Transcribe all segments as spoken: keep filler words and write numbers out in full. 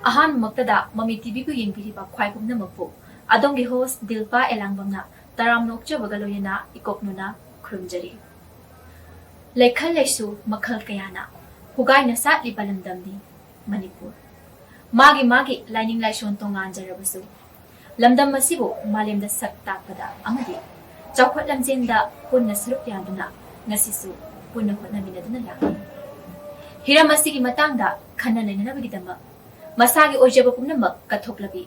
ꯑꯍꯥꯟꯕꯃꯛꯇꯗ ꯃꯃꯤ ꯇꯤꯚꯤꯕꯨ ꯌꯦꯡꯕꯤꯔꯤꯕ ꯈ꯭ꯋꯥꯏ ꯄꯨꯝꯅꯃꯛꯄꯨ ꯑꯗꯣꯝꯒꯤ host ꯗꯤꯜꯄꯥ ꯑꯦꯂꯥꯡꯕꯝꯅ ꯇꯔꯥꯝꯅ ꯑꯣꯛꯆꯕꯒ ꯂꯣꯏꯅꯅ ꯏꯀꯣꯛꯅꯨꯅ ꯈꯨꯔꯨꯝꯖꯔꯤ꯫ ꯂꯩꯈꯜ ꯂꯩꯁꯨ ꯃꯈꯜ ꯀꯌꯥꯅ ꯍꯨꯒꯥꯏꯅ ꯁꯥꯠꯂꯤꯕ ꯂꯝꯗꯝꯅꯤ ꯃꯅꯤꯄꯨꯔ꯫ ꯃꯥꯒꯤ ꯃꯥꯒꯤ ꯂꯥꯏꯅꯤꯡ ꯂꯥꯏꯁꯣꯟ ꯇꯣꯉꯥꯟꯖꯔꯕꯁꯨ, ꯂꯝꯗꯝ ꯑꯁꯤꯕꯨ ꯃꯥꯂꯦꯝꯗ ꯁꯛ ꯇꯥꯛꯄꯗ ꯑꯃꯗꯤ ꯆꯥꯎꯈꯠ ꯂꯝꯖꯦꯟꯗ ꯄꯨꯟꯅ ꯁꯔꯨꯛ ꯌꯥꯗꯨꯅ ꯉꯁꯤꯁꯨ ꯄꯨꯟꯅ ꯍꯣꯠꯅꯃꯤꯟꯅꯗꯨꯅ ꯂꯥꯛꯂꯤ꯫ ꯍꯤꯔꯝ ꯑꯁꯤꯒꯤ ꯃꯇꯥꯡꯗ ꯈꯟꯅ ꯅꯩꯅꯅꯕꯒꯤꯗꯃꯛ ꯃꯁꯥꯒꯤ ꯑꯣꯏꯖꯕ ꯄꯨꯝꯅꯃꯛ ꯀꯠꯊꯣꯛꯂꯕꯤ,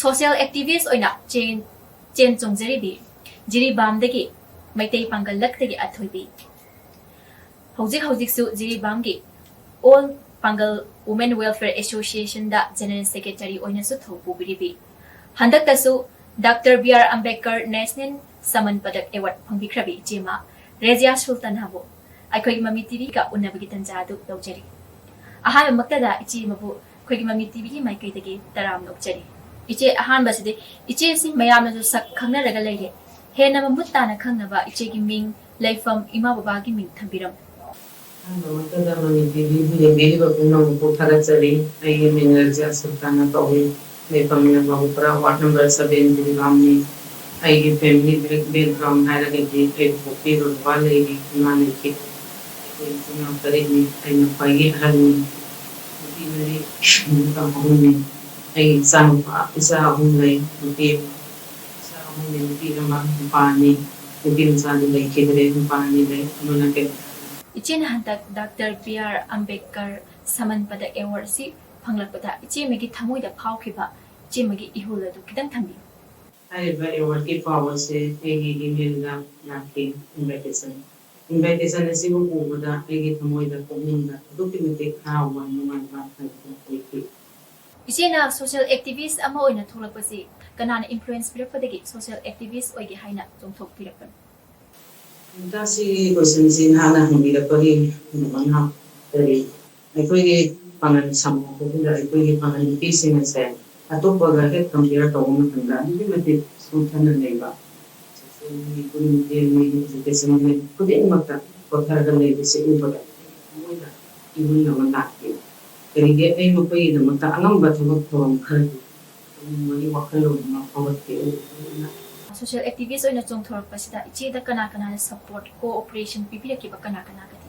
social activist ꯑꯣꯏꯅ ꯆꯦꯟ, ꯆꯦꯟ ꯆꯣꯡꯖꯔꯤꯕꯤ ꯖꯤꯔꯤꯕꯥꯝꯗꯒꯤ ꯃꯩꯇꯩ ꯄꯥꯡꯒꯜ ꯂꯛꯇꯒꯤ ꯑꯊꯣꯏꯕꯤ, ꯍꯧꯖꯤꯛ ꯍꯧꯖꯤꯛꯁꯨ ꯖꯤꯔꯤꯕꯥꯝꯒꯤ All Pangal Women Welfare Associationꯗ General Secretary ꯑꯣꯏꯅꯁꯨ ꯊꯧ ꯄꯨꯕꯤꯔꯤꯕꯤ, ꯍꯟꯗꯛꯇꯁꯨ doctor B R Ambedkar National Samman Padak Award ꯐꯪꯕꯤꯈ꯭ꯔꯕꯤ ꯏꯆꯦꯃ ꯔꯦꯖꯤꯌꯥ ꯁꯨꯜꯇꯥꯅꯥꯕꯨ ꯑꯩꯈꯣꯏꯒꯤ ꯃꯃꯤ ꯇꯤꯚꯤꯒ ꯎꯅꯕꯒꯤ ꯇꯟꯖꯥ ꯑꯗꯨ ꯂꯧꯖꯔꯤ꯫ ꯑꯍꯥꯟꯕꯃꯛꯇꯗ ꯏꯆꯦ ꯑꯃꯕꯨ ꯑꯩꯈꯣꯏꯒꯤ ꯃꯃꯤ ꯇꯤꯚꯤꯒꯤ ꯃꯥꯏꯀꯩꯗꯒꯤ ꯇꯔꯥꯝꯅ ꯑꯣꯛꯆꯔꯤ꯫ ꯏꯆꯦ, ꯑꯍꯥꯟꯕꯁꯤꯗꯤ ꯏꯆꯦꯁꯤ ꯃꯌꯥꯝꯅꯁꯨ ꯁꯛ ꯈꯪꯅꯔꯒ ꯂꯩꯔꯦ꯫ ꯍꯦꯟꯅ ꯃꯃꯨꯠ ꯇꯥꯅ ꯈꯪꯅꯕ ꯏꯆꯦꯒꯤ ꯃꯤꯡ, ꯂꯩꯐꯝ, ꯏꯃꯥ ꯕꯕꯥꯒꯤ ꯃꯤꯡ ꯊꯝꯕꯤꯔꯝꯃꯨ꯫ ꯑꯍꯥꯟꯕꯃꯛꯇꯗ ꯃꯃꯤ ꯇꯤꯚꯤꯕꯨ ꯌꯦꯡꯕꯤꯔꯤꯕ ꯄꯨꯝꯅꯃꯛꯄꯨ ꯊꯥꯒꯠꯆꯔꯤ꯫ ꯑꯩꯒꯤ ꯃꯤꯡ ꯔꯖꯤꯌꯥ ꯁꯨꯜꯇꯥꯅꯥ ꯀꯧꯏ꯫ ꯂꯩꯐꯝꯅ ꯕꯥꯕꯨꯄꯨꯔꯥ, ward number seven, ꯖꯤꯔꯤꯕꯥꯝꯅꯤ꯫ ꯑꯩꯒꯤ family back-, background ꯍꯥꯏꯔꯒꯗꯤ ꯑꯩꯕꯨ ꯄꯣꯛꯄꯤꯕ ꯕꯕꯥ ꯂꯩꯔꯤ, ꯏꯃꯥ ꯂꯩꯈꯤꯗ꯭ꯔꯦ꯫ ꯑꯩꯈꯣꯏ ꯏꯆꯤꯟ ꯏꯅꯥꯎ ꯇꯔꯦꯠꯅꯤ, ꯑꯩꯅ ꯈ꯭ꯋꯥꯏꯗꯒꯤ ꯑꯍꯜꯅꯤ꯫ ꯅꯨꯄꯤ ꯃꯔꯤ, ꯅꯨꯄꯥ ꯑꯍꯨꯝꯅꯤ꯫ ꯑꯩ ꯏꯆꯥꯅꯨꯄꯥ, ꯏꯆꯥ ꯑꯍꯨꯝ ꯂꯩ, ꯅꯨꯄꯤ ꯑꯃ, ꯏꯆꯥ ꯑꯍꯨꯝꯅꯤ, ꯅꯨꯄꯤ ꯑꯃ, ꯅꯨꯄꯥ ꯑꯅꯤ꯫ ꯅꯨꯄꯤ ꯃꯆꯥꯗꯤ ꯂꯩꯈꯤꯗ꯭ꯔꯦ, ꯅꯨꯄꯥ ꯑꯅꯤ ꯂꯩ, ꯑꯃꯅ ꯀꯩꯅꯣ꯫ ꯏꯆꯦꯅ ꯍꯟꯗꯛ doctor B R Ambedkar Samman Padak Award ꯑꯁꯤ ꯐꯪꯂꯛꯄꯗ ꯏꯆꯦꯃꯒꯤ ꯊꯃꯣꯏꯗ ꯐꯥꯎꯈꯤꯕ ꯏꯆꯦꯃꯒꯤ ꯏꯍꯨꯜ ꯑꯗꯨ ꯈꯤꯇꯪ ꯊꯝꯕꯤꯌꯨ꯫ ꯍꯥꯏꯔꯤꯕ awardꯀꯤ ꯄꯥꯎ ꯑꯁꯤ ꯑꯩꯒꯤ emailꯗ ꯂꯥꯛꯈꯤ, invitation꯫ Invitation ꯑꯁꯤꯕꯨ ꯎꯕꯗ ꯑꯩꯒꯤ ꯊꯃꯣꯏꯗ, ꯄꯨꯛꯅꯤꯡꯗ ꯑꯗꯨꯛꯀꯤ ꯃꯇꯤꯛ ꯍꯔꯥꯎꯕ, ꯅꯨꯡꯉꯥꯏꯕ ꯍꯥꯏꯕꯗꯨ ꯑꯣꯏꯈꯤ꯫ ꯏꯆꯦꯅ social activist ꯑꯃ ꯑꯣꯏꯅ ꯊꯣꯛꯂꯛꯄꯁꯤ ꯀꯅꯥꯅ influence ꯄꯤꯔꯛꯄꯗꯒꯤ social activist ꯑꯣꯏꯒꯦ ꯍꯥꯏꯅ ꯆꯣꯡꯊꯣꯛꯄꯤꯔꯛꯄꯅꯣ? ꯃꯇꯥꯡꯁꯤꯒꯤ questionꯁꯤ ꯅꯍꯥꯛꯅ ꯍꯪꯕꯤꯔꯛꯄꯒꯤ ꯅꯨꯡꯉꯥꯏꯅ ꯀꯔꯤ ꯑꯩꯈꯣꯏꯒꯤ ꯄꯥꯉꯜ ꯁꯃꯨꯗꯥꯌꯗ ꯑꯩꯈꯣꯏꯒꯤ ꯄꯥꯉꯜ ꯅꯨꯄꯤꯁꯤꯡ ꯑꯁꯦ ꯑꯇꯣꯞꯄꯒ ꯍꯦꯛ compare ꯇꯧꯕ ꯃꯇꯝꯗ ꯑꯗꯨꯛꯀꯤ ꯃꯇꯤꯛ ꯁꯣꯟꯊꯅ ꯂꯩꯕ, social media, media, education ꯈꯨꯗꯤꯡꯃꯛꯇ ꯁꯣꯟꯊꯔꯒ ꯂꯩꯕꯁꯤ ꯎꯕꯗ ꯊꯃꯣꯏꯗ ꯏꯍꯨꯜ ꯑꯃ ꯂꯥꯛꯈꯤ꯫ ꯀꯔꯤꯒꯤ ꯑꯩ ꯃꯈꯣꯏꯒꯤꯗꯃꯛꯇ ꯑꯉꯝꯕ ꯊꯕꯛ ꯊꯧꯔꯝ ꯈꯔꯗꯤ ꯇꯧꯅꯤꯡꯕꯒꯤ ꯋꯥꯈꯜꯂꯣꯟ ꯑꯃ ꯐꯥꯎꯔꯛꯈꯤ꯫ Social activist ꯑꯣꯏꯅ ꯆꯣꯡꯊꯣꯔꯛꯄꯁꯤꯗ ꯏꯆꯦꯗ ꯀꯅꯥ ꯀꯅꯥꯅ support, cooperation ꯄꯤꯕꯤꯔꯛꯈꯤꯕ ꯀꯅꯥ ꯀꯅꯥꯒꯗꯤ?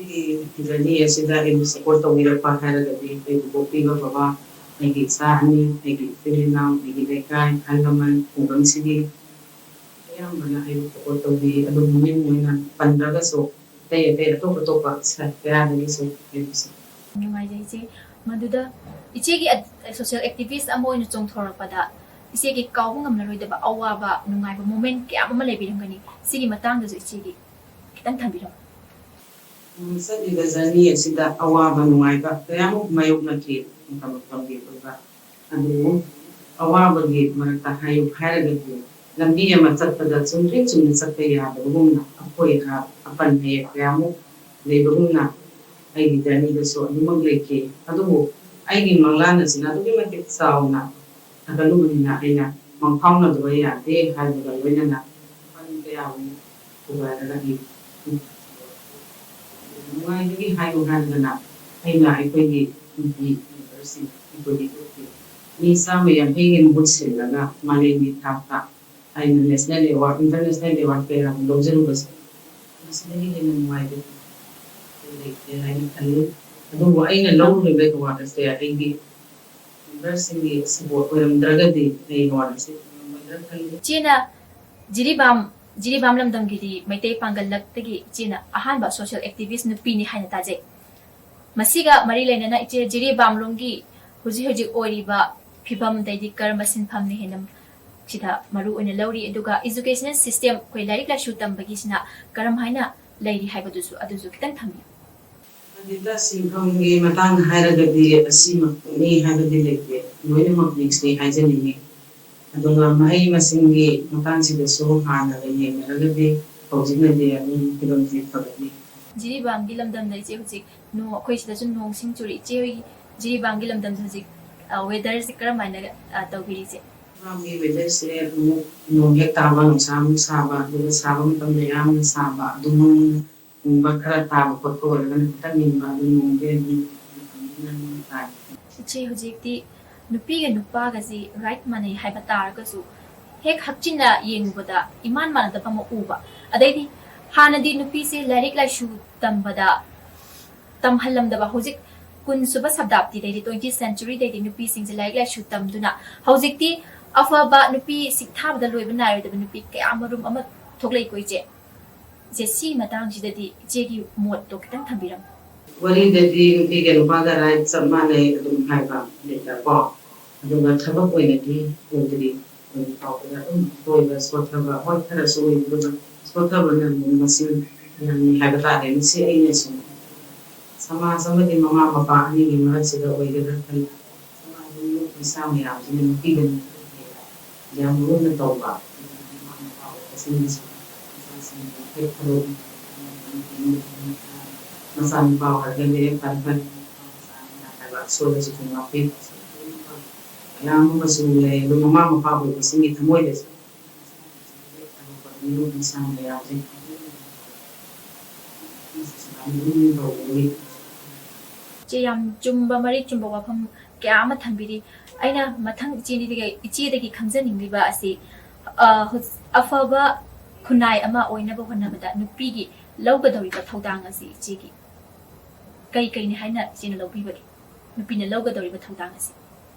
ꯑꯩꯒꯤ journey ꯑꯁꯤꯗ ꯑꯩꯕꯨ support ꯇꯧꯕꯤꯔꯛꯄ ꯍꯥꯏꯔꯒꯗꯤ ꯑꯩꯕꯨ ꯄꯣꯛꯄꯤꯕ ꯕꯕꯥ, ꯑꯩꯒꯤ ꯏꯆꯥ ꯑꯅꯤ, ꯑꯩꯒꯤ ꯏꯆꯤꯜ ꯏꯅꯥꯎ, ꯑꯩꯒꯤ ꯂꯩꯀꯥꯏ, ꯑꯍꯜ ꯂꯃꯟ, ꯈꯨꯡꯒꯪꯁꯤꯒꯤ ꯑꯌꯥꯝꯕꯅ ꯑꯩꯕꯨ support ꯇꯧꯕꯤ꯫ ꯑꯗꯨꯕꯨ ꯃꯃꯤꯡ ꯑꯣꯏꯅ ꯄꯟꯗ꯭ꯔꯒꯁꯨ ꯑꯇꯩ ꯑꯇꯩ ꯑꯇꯣꯞ ꯑꯇꯣꯞꯄ ꯁꯥꯏꯠ ꯀꯌꯥꯗꯒꯤꯁꯨ ꯑꯩꯕꯨ support ꯅꯨꯡꯉꯥꯏꯖꯩ ꯏꯆꯦ꯫ ꯃꯗꯨꯗ ꯏꯆꯦꯒꯤ social activist ꯑꯃ ꯑꯣꯏꯅ ꯆꯣꯡꯊꯣꯔꯛꯄꯗ ꯏꯆꯦꯒꯤ ꯀꯥꯎꯕ ꯉꯝꯂꯔꯣꯏꯗꯕ ꯑꯋꯥꯕ ꯅꯨꯡꯉꯥꯏꯕ moment ꯀꯌꯥ ꯑꯃ ꯂꯩꯕꯤꯔꯝꯒꯅꯤ꯫ ꯁꯤꯒꯤ ꯃꯇꯥꯡꯗꯁꯨ ꯏꯆꯦꯒꯤ ꯈꯤꯇꯪ ꯊꯝꯕꯤꯔꯝꯃꯨ꯫ ꯆꯠꯂꯤꯕ journey ꯑꯁꯤꯗ ꯑꯋꯥꯕ ꯅꯨꯡꯉꯥꯏꯕ ꯀꯌꯥꯃꯨꯛ ꯃꯥꯌꯣꯛꯅꯈꯤ ꯃꯇꯝ ꯃꯇꯝꯒꯤ ꯑꯣꯏꯕ꯫ ꯑꯗꯨꯕꯨ ꯑꯋꯥꯕꯒꯤ ꯃꯔꯛꯇ ꯍꯥꯏꯌꯨ ꯍꯥꯏꯔꯒꯗꯤ ꯂꯝꯕꯤ ꯑꯃ ꯆꯠꯄꯗ ꯆꯨꯝꯗ꯭ꯔꯤꯡ ꯆꯨꯝꯅ ꯆꯠꯄ ꯌꯥꯗꯕꯒꯨꯝꯅ ꯑꯀꯣꯏ ꯑꯄꯟ ꯃꯌꯦꯛ ꯀꯌꯥꯃꯨꯛ ꯂꯩꯕꯒꯨꯝꯅ ꯑꯩꯒꯤ journeyꯗꯁꯨ ꯑꯗꯨꯃꯛ ꯂꯩꯈꯤ꯫ ꯑꯗꯨꯕꯨ ꯑꯩꯒꯤ ꯃꯪꯂꯥꯟ ꯑꯁꯤꯅ ꯑꯗꯨꯛꯀꯤ ꯃꯇꯤꯛ ꯆꯥꯎꯅ ꯊꯥꯒꯠꯂꯨꯕꯅꯤꯅ ꯑꯩꯅ ꯃꯪꯐꯥꯎꯅꯗꯕ ꯌꯥꯗꯦ ꯍꯥꯏꯕꯒ ꯂꯣꯏꯅꯅ ꯑꯄꯟ ꯀꯌꯥ ꯑꯃ ꯊꯨꯒꯥꯏꯔꯒ ꯑꯩ ꯅꯨꯡꯉꯥꯏꯕꯒꯤ ꯍꯥꯏꯌꯨ ꯍꯥꯏꯔꯒꯅ ꯑꯩꯅ ꯑꯩꯈꯣꯏꯒꯤ ꯅꯨꯄꯤ ꯃꯦꯝꯕꯔꯁꯤꯡ ꯑꯩꯈꯣꯏꯒꯤ ꯒ꯭ꯔꯨꯞꯀꯤ ꯃꯤ ꯆꯥꯝꯃ ꯌꯥꯡꯈꯩꯒꯤ ꯃꯍꯨꯠ ꯁꯤꯜꯂꯒ ꯃꯥꯂꯦꯝꯒꯤ ꯊꯥꯛꯇ ꯑꯩꯅ national award, international award ꯀꯌꯥ ꯑꯃ ꯂꯧꯖꯔꯨꯕꯁꯦ ꯃꯁꯤꯗꯒꯤ ꯍꯦꯟꯅ ꯅꯨꯡꯉꯥꯏꯕ ꯂꯩꯇꯦ ꯍꯥꯏꯅ ꯈꯜꯂꯤ꯫ ꯑꯗꯨꯕꯨ ꯑꯩꯅ ꯂꯧꯔꯨꯔꯤꯕ award ꯑꯁꯦ ꯑꯩꯒꯤ ꯃꯦꯝꯕꯔꯁꯤꯡꯒꯤ support ꯑꯣꯏꯔꯝꯗ꯭ꯔꯒꯗꯤ ꯑꯩ award ꯑꯁꯤ ꯐꯪꯉꯝꯃꯣꯏꯗ꯭ꯔꯥ ꯈꯜꯂꯤ꯫ ꯏꯆꯦꯅ ꯖꯤꯔꯤꯕꯥꯝ ꯖꯤꯔꯤꯕꯥꯝ ꯂꯝꯗꯝꯒꯤꯗꯤ ꯃꯩꯇꯩ ꯄꯥꯡꯒꯜꯂꯛꯇꯒꯤ ꯏꯆꯦꯅ ꯑꯍꯥꯟꯕ social activist ꯅꯨꯄꯤꯅꯤ ꯍꯥꯏꯅ ꯇꯥꯖꯩ꯫ ꯃꯁꯤꯒ ꯃꯔꯤ ꯂꯩꯅꯅ ꯏꯆꯦ ꯖꯤꯔꯤꯕꯥꯝꯂꯣꯝꯒꯤ ꯍꯧꯖꯤꯛ ꯍꯧꯖꯤꯛ ꯑꯣꯏꯔꯤꯕ ꯐꯤꯕꯝ ꯑꯗꯩꯗꯤ ꯀꯔꯝꯕ ꯁꯤꯟꯐꯝꯅ ꯍꯦꯟꯅ ꯁꯤꯗ ꯃꯔꯨ ꯑꯣꯏꯅ ꯂꯧꯔꯤ, ꯑꯗꯨꯒ educational system ꯑꯩꯈꯣꯏ ꯂꯥꯏꯔꯤꯛ ꯂꯥꯏꯁꯨ ꯇꯝꯕꯒꯤꯁꯤꯅ ꯀꯔꯝ ꯍꯥꯏꯅ ꯂꯩꯔꯤ ꯍꯥꯏꯕꯗꯨꯁꯨ ꯑꯗꯨꯁꯨ ꯈꯤꯇꯪ ꯊꯝꯕꯤꯌꯨ꯫ ꯍꯧꯖꯤꯛꯇ ꯁꯤꯟꯐꯝꯒꯤ ꯃꯇꯥꯡꯗ ꯍꯥꯏꯔꯒꯗꯤ ꯑꯁꯤꯃꯛꯅꯤ ꯍꯥꯏꯕꯗꯤ ꯂꯩꯇꯦ, ꯂꯣꯏꯅꯃꯛ mixꯅꯤ ꯍꯥꯏꯖꯅꯤꯡꯉꯤ꯫ ꯑꯗꯨꯒ ꯃꯍꯩ ꯃꯁꯤꯡꯒꯤ ꯃꯇꯥꯡꯁꯤꯗꯁꯨ ꯍꯥꯟꯅꯒ ꯌꯦꯡꯅꯔꯒꯗꯤ ꯍꯧꯖꯤꯛꯅꯗꯤ ꯑꯗꯨꯝ ꯐꯤꯕꯝꯁꯤ ꯐꯒꯠꯂꯤ꯫ ꯖꯤꯔꯤꯕꯥꯝꯒꯤ ꯂꯝꯗꯝꯗ ꯏꯆꯦ ꯍꯧꯖꯤꯛ ꯅꯣ-, ꯑꯩꯈꯣꯏ ꯁꯤꯗꯁꯨ ꯅꯣꯡ ꯁꯤꯡ ꯆꯨꯔꯤ꯫ ꯏꯆꯦ ꯍꯣꯏꯒꯤ ꯖꯤꯔꯤꯕꯥꯝꯒꯤ ꯂꯝꯗꯝꯗ ꯍꯧꯖꯤꯛ, ꯑ, weatherꯁꯤ ꯀꯔꯝ ꯍꯥꯏꯅ, ꯑ, ꯇꯧꯕꯤꯔꯤ ꯏꯆꯦ? ꯖꯤꯔꯤꯕꯥꯝꯒꯤ weatherꯁꯦ ꯑꯃꯨꯛ ꯅꯣꯡ ꯍꯦꯛ ꯇꯥꯕ ꯅꯨꯡꯁꯥ ꯑꯃꯨꯛ ꯁꯥꯕ, ꯑꯗꯨꯒ ꯁꯥꯕ ꯃꯇꯝꯗ ꯌꯥꯝꯅ ꯁꯥꯕ, ꯑꯗꯨꯝ ꯅꯣꯡꯒꯨꯝꯕ ꯈꯔ ꯇꯥꯕ ꯈꯣꯠꯄ ꯑꯣꯏꯔꯒꯅ ꯈꯤꯇꯪ ꯏꯪꯕ, ꯑꯗꯨ ꯅꯣꯡꯁꯦ ꯑꯗꯨꯝ ꯏꯆꯦ, ꯍꯧꯖꯤꯛꯇꯤ ꯅꯨꯄꯤꯒ ꯅꯨꯄꯥꯒꯁꯤ right ꯃꯥꯟꯅꯩ ꯍꯥꯏꯕ ꯇꯥꯔꯒꯁꯨ, ꯍꯦꯛ ꯍꯛꯆꯤꯟꯅ ꯌꯦꯡꯉꯨꯕꯗ ꯏꯃꯥꯟ ꯃꯥꯟꯅꯗꯕ ꯑꯃ ꯎꯕ꯫ ꯑꯗꯩꯗꯤ ꯍꯥꯟꯅꯗꯤ ꯅꯨꯄꯤꯁꯦ ꯂꯥꯏꯔꯤꯛ ꯂꯥꯏꯁꯨ ꯇꯝꯕꯗ ꯇꯝꯍꯜꯂꯝꯗꯕ, ꯍꯧꯖꯤꯛ ꯀꯨꯟ ꯁꯨꯕ ꯁꯕꯗꯥꯞꯇꯤꯗꯩꯗꯤ, twentieth centuryꯗꯩꯗꯤ ꯅꯨꯄꯤꯁꯤꯡꯁꯦ ꯂꯥꯏꯔꯤꯛ ꯂꯥꯏꯁꯨ ꯇꯝꯗꯨꯅ ꯍꯧꯖꯤꯛꯇꯤ ꯑꯐꯕ ꯅꯨꯄꯤ, ꯁꯤꯡꯊꯥꯕꯗ ꯂꯣꯏꯕ ꯅꯥꯏꯔꯣꯏꯗꯕ ꯅꯨꯄꯤ ꯀꯌꯥ ꯃꯔꯨꯝ ꯑꯃ ꯊꯣꯛꯂꯛꯏꯀꯣ ꯏꯆꯦ꯫ ꯏꯆꯦ, ꯁꯤꯒꯤ ꯃꯇꯥꯡꯁꯤꯗꯗꯤ ꯏꯆꯦꯒꯤ ꯃꯣꯠꯇꯣ ꯈꯤꯇꯪ ꯊꯝꯕꯤꯔꯝꯃꯨ꯫ ꯋꯥꯔꯤꯗꯗꯤ ꯅꯨꯄꯤꯒ ꯅꯨꯄꯥꯒ right ꯆꯞ ꯃꯥꯟꯅꯩ ꯑꯗꯨꯝ ꯍꯥꯏꯕ ꯂꯩꯇꯀꯣ꯫ ꯑꯗꯨꯒ ꯊꯕꯛ ꯑꯣꯏꯅꯗꯤ ꯎꯗ꯭ꯔꯤ꯫ ꯍꯧꯖꯤꯛ ꯐꯥꯎꯕꯗ ꯑꯗꯨꯝ ꯑꯣꯏꯕ ꯁꯣꯠꯊꯕ, ꯍꯣꯏ, ꯈꯔꯁꯨ ꯎꯏ, ꯑꯗꯨꯒ ꯁꯣꯠꯊꯕꯅ ꯑꯃꯨꯛ ꯃꯁꯤꯡ ꯌꯥꯝꯃꯤ ꯍꯥꯏꯕ ꯇꯥꯔꯦ꯫ ꯃꯁꯤ ꯑꯩꯅ ꯁꯨꯝ ꯁꯃꯥꯖ ꯑꯃꯗꯤ ꯃꯃꯥ ꯃꯄꯥ ꯑꯅꯤꯒꯤ ꯃꯔꯛꯁꯤꯗ ꯑꯣꯏꯒꯗ꯭ꯔꯥ ꯈꯜꯂꯤ꯫ ꯁꯃꯥꯖ ꯃꯤꯑꯣꯏ ꯃꯆꯥ ꯃꯌꯥꯝꯁꯤꯅ ꯅꯨꯄꯤꯒ ꯅꯨꯄꯤꯒ ꯌꯥꯝ ꯂꯨꯅ ꯇꯧꯕ, ꯑꯗꯨꯒ ꯃꯃꯥ ꯃꯄꯥ ꯑꯣꯏꯕꯁꯤꯡꯅꯁꯨ ꯃꯆꯥꯁꯤꯡꯕꯨ ꯍꯦꯛ ꯊꯥꯗꯣꯛ ꯃꯆꯥꯅꯨꯄꯥ ꯑꯣꯏꯔꯒꯗꯤ ꯍꯦꯛ ꯐꯔꯦ ꯐꯔꯦ, ꯃꯆꯥꯅꯨꯄꯥ ꯍꯥꯏꯕ ꯑꯁꯣꯏꯕꯁꯤꯁꯨ ꯉꯥꯛꯄꯤꯕ, ꯃꯌꯥꯝ ꯑꯃꯁꯨ ꯂꯩ꯫ ꯑꯗꯨ ꯃꯃꯥ ꯃꯄꯥ ꯑꯣꯏꯕꯁꯤꯡꯒꯤ ꯊꯃꯣꯏꯗꯁꯨ ꯃꯆꯥꯅꯨꯄꯥ ꯍꯦꯛ ꯊꯥꯗꯣꯛꯄꯗ ꯃꯤꯅꯣꯛ ꯃꯤꯁꯥꯡꯕ ꯌꯥꯎꯖꯩ꯫ ꯁꯨꯃꯥꯏꯅ ꯑꯗꯨꯝ ꯇꯧꯕꯒꯤ ꯏꯆꯦ, ꯌꯥꯝ ꯆꯨꯝꯕ, ꯃꯔꯤꯛ ꯆꯨꯝꯕ ꯋꯥꯐꯝ ꯀꯌꯥ ꯑꯃ ꯊꯝꯕꯤꯔꯤ꯫ ꯑꯩꯅ ꯃꯊꯪ ꯏꯆꯦꯗꯒꯤ, ꯏꯆꯦꯗꯒꯤ ꯈꯪꯖꯅꯤꯡꯂꯤꯕ ꯑꯁꯤ, ꯑ, ꯍꯧꯖꯤꯛ ꯑꯐꯕ ꯈꯨꯟꯅꯥꯏ ꯑꯃ ꯑꯣꯏꯅꯕ ꯍꯣꯠꯅꯕꯗ ꯅꯨꯄꯤꯒꯤ ꯂꯧꯒꯗꯧꯔꯤꯕ ꯊꯧꯗꯥꯡ ꯑꯁꯤ ꯏꯆꯦꯒꯤ ꯀꯩ ꯀꯩꯅꯤ ꯍꯥꯏꯅ ꯏꯆꯦꯅ ꯂꯧꯕꯤꯕꯒꯦ? ꯅꯨꯄꯤꯅ ꯂꯧꯒꯗꯧꯔꯤꯕ ꯊꯧꯗꯥꯡ ꯑꯁꯤ꯫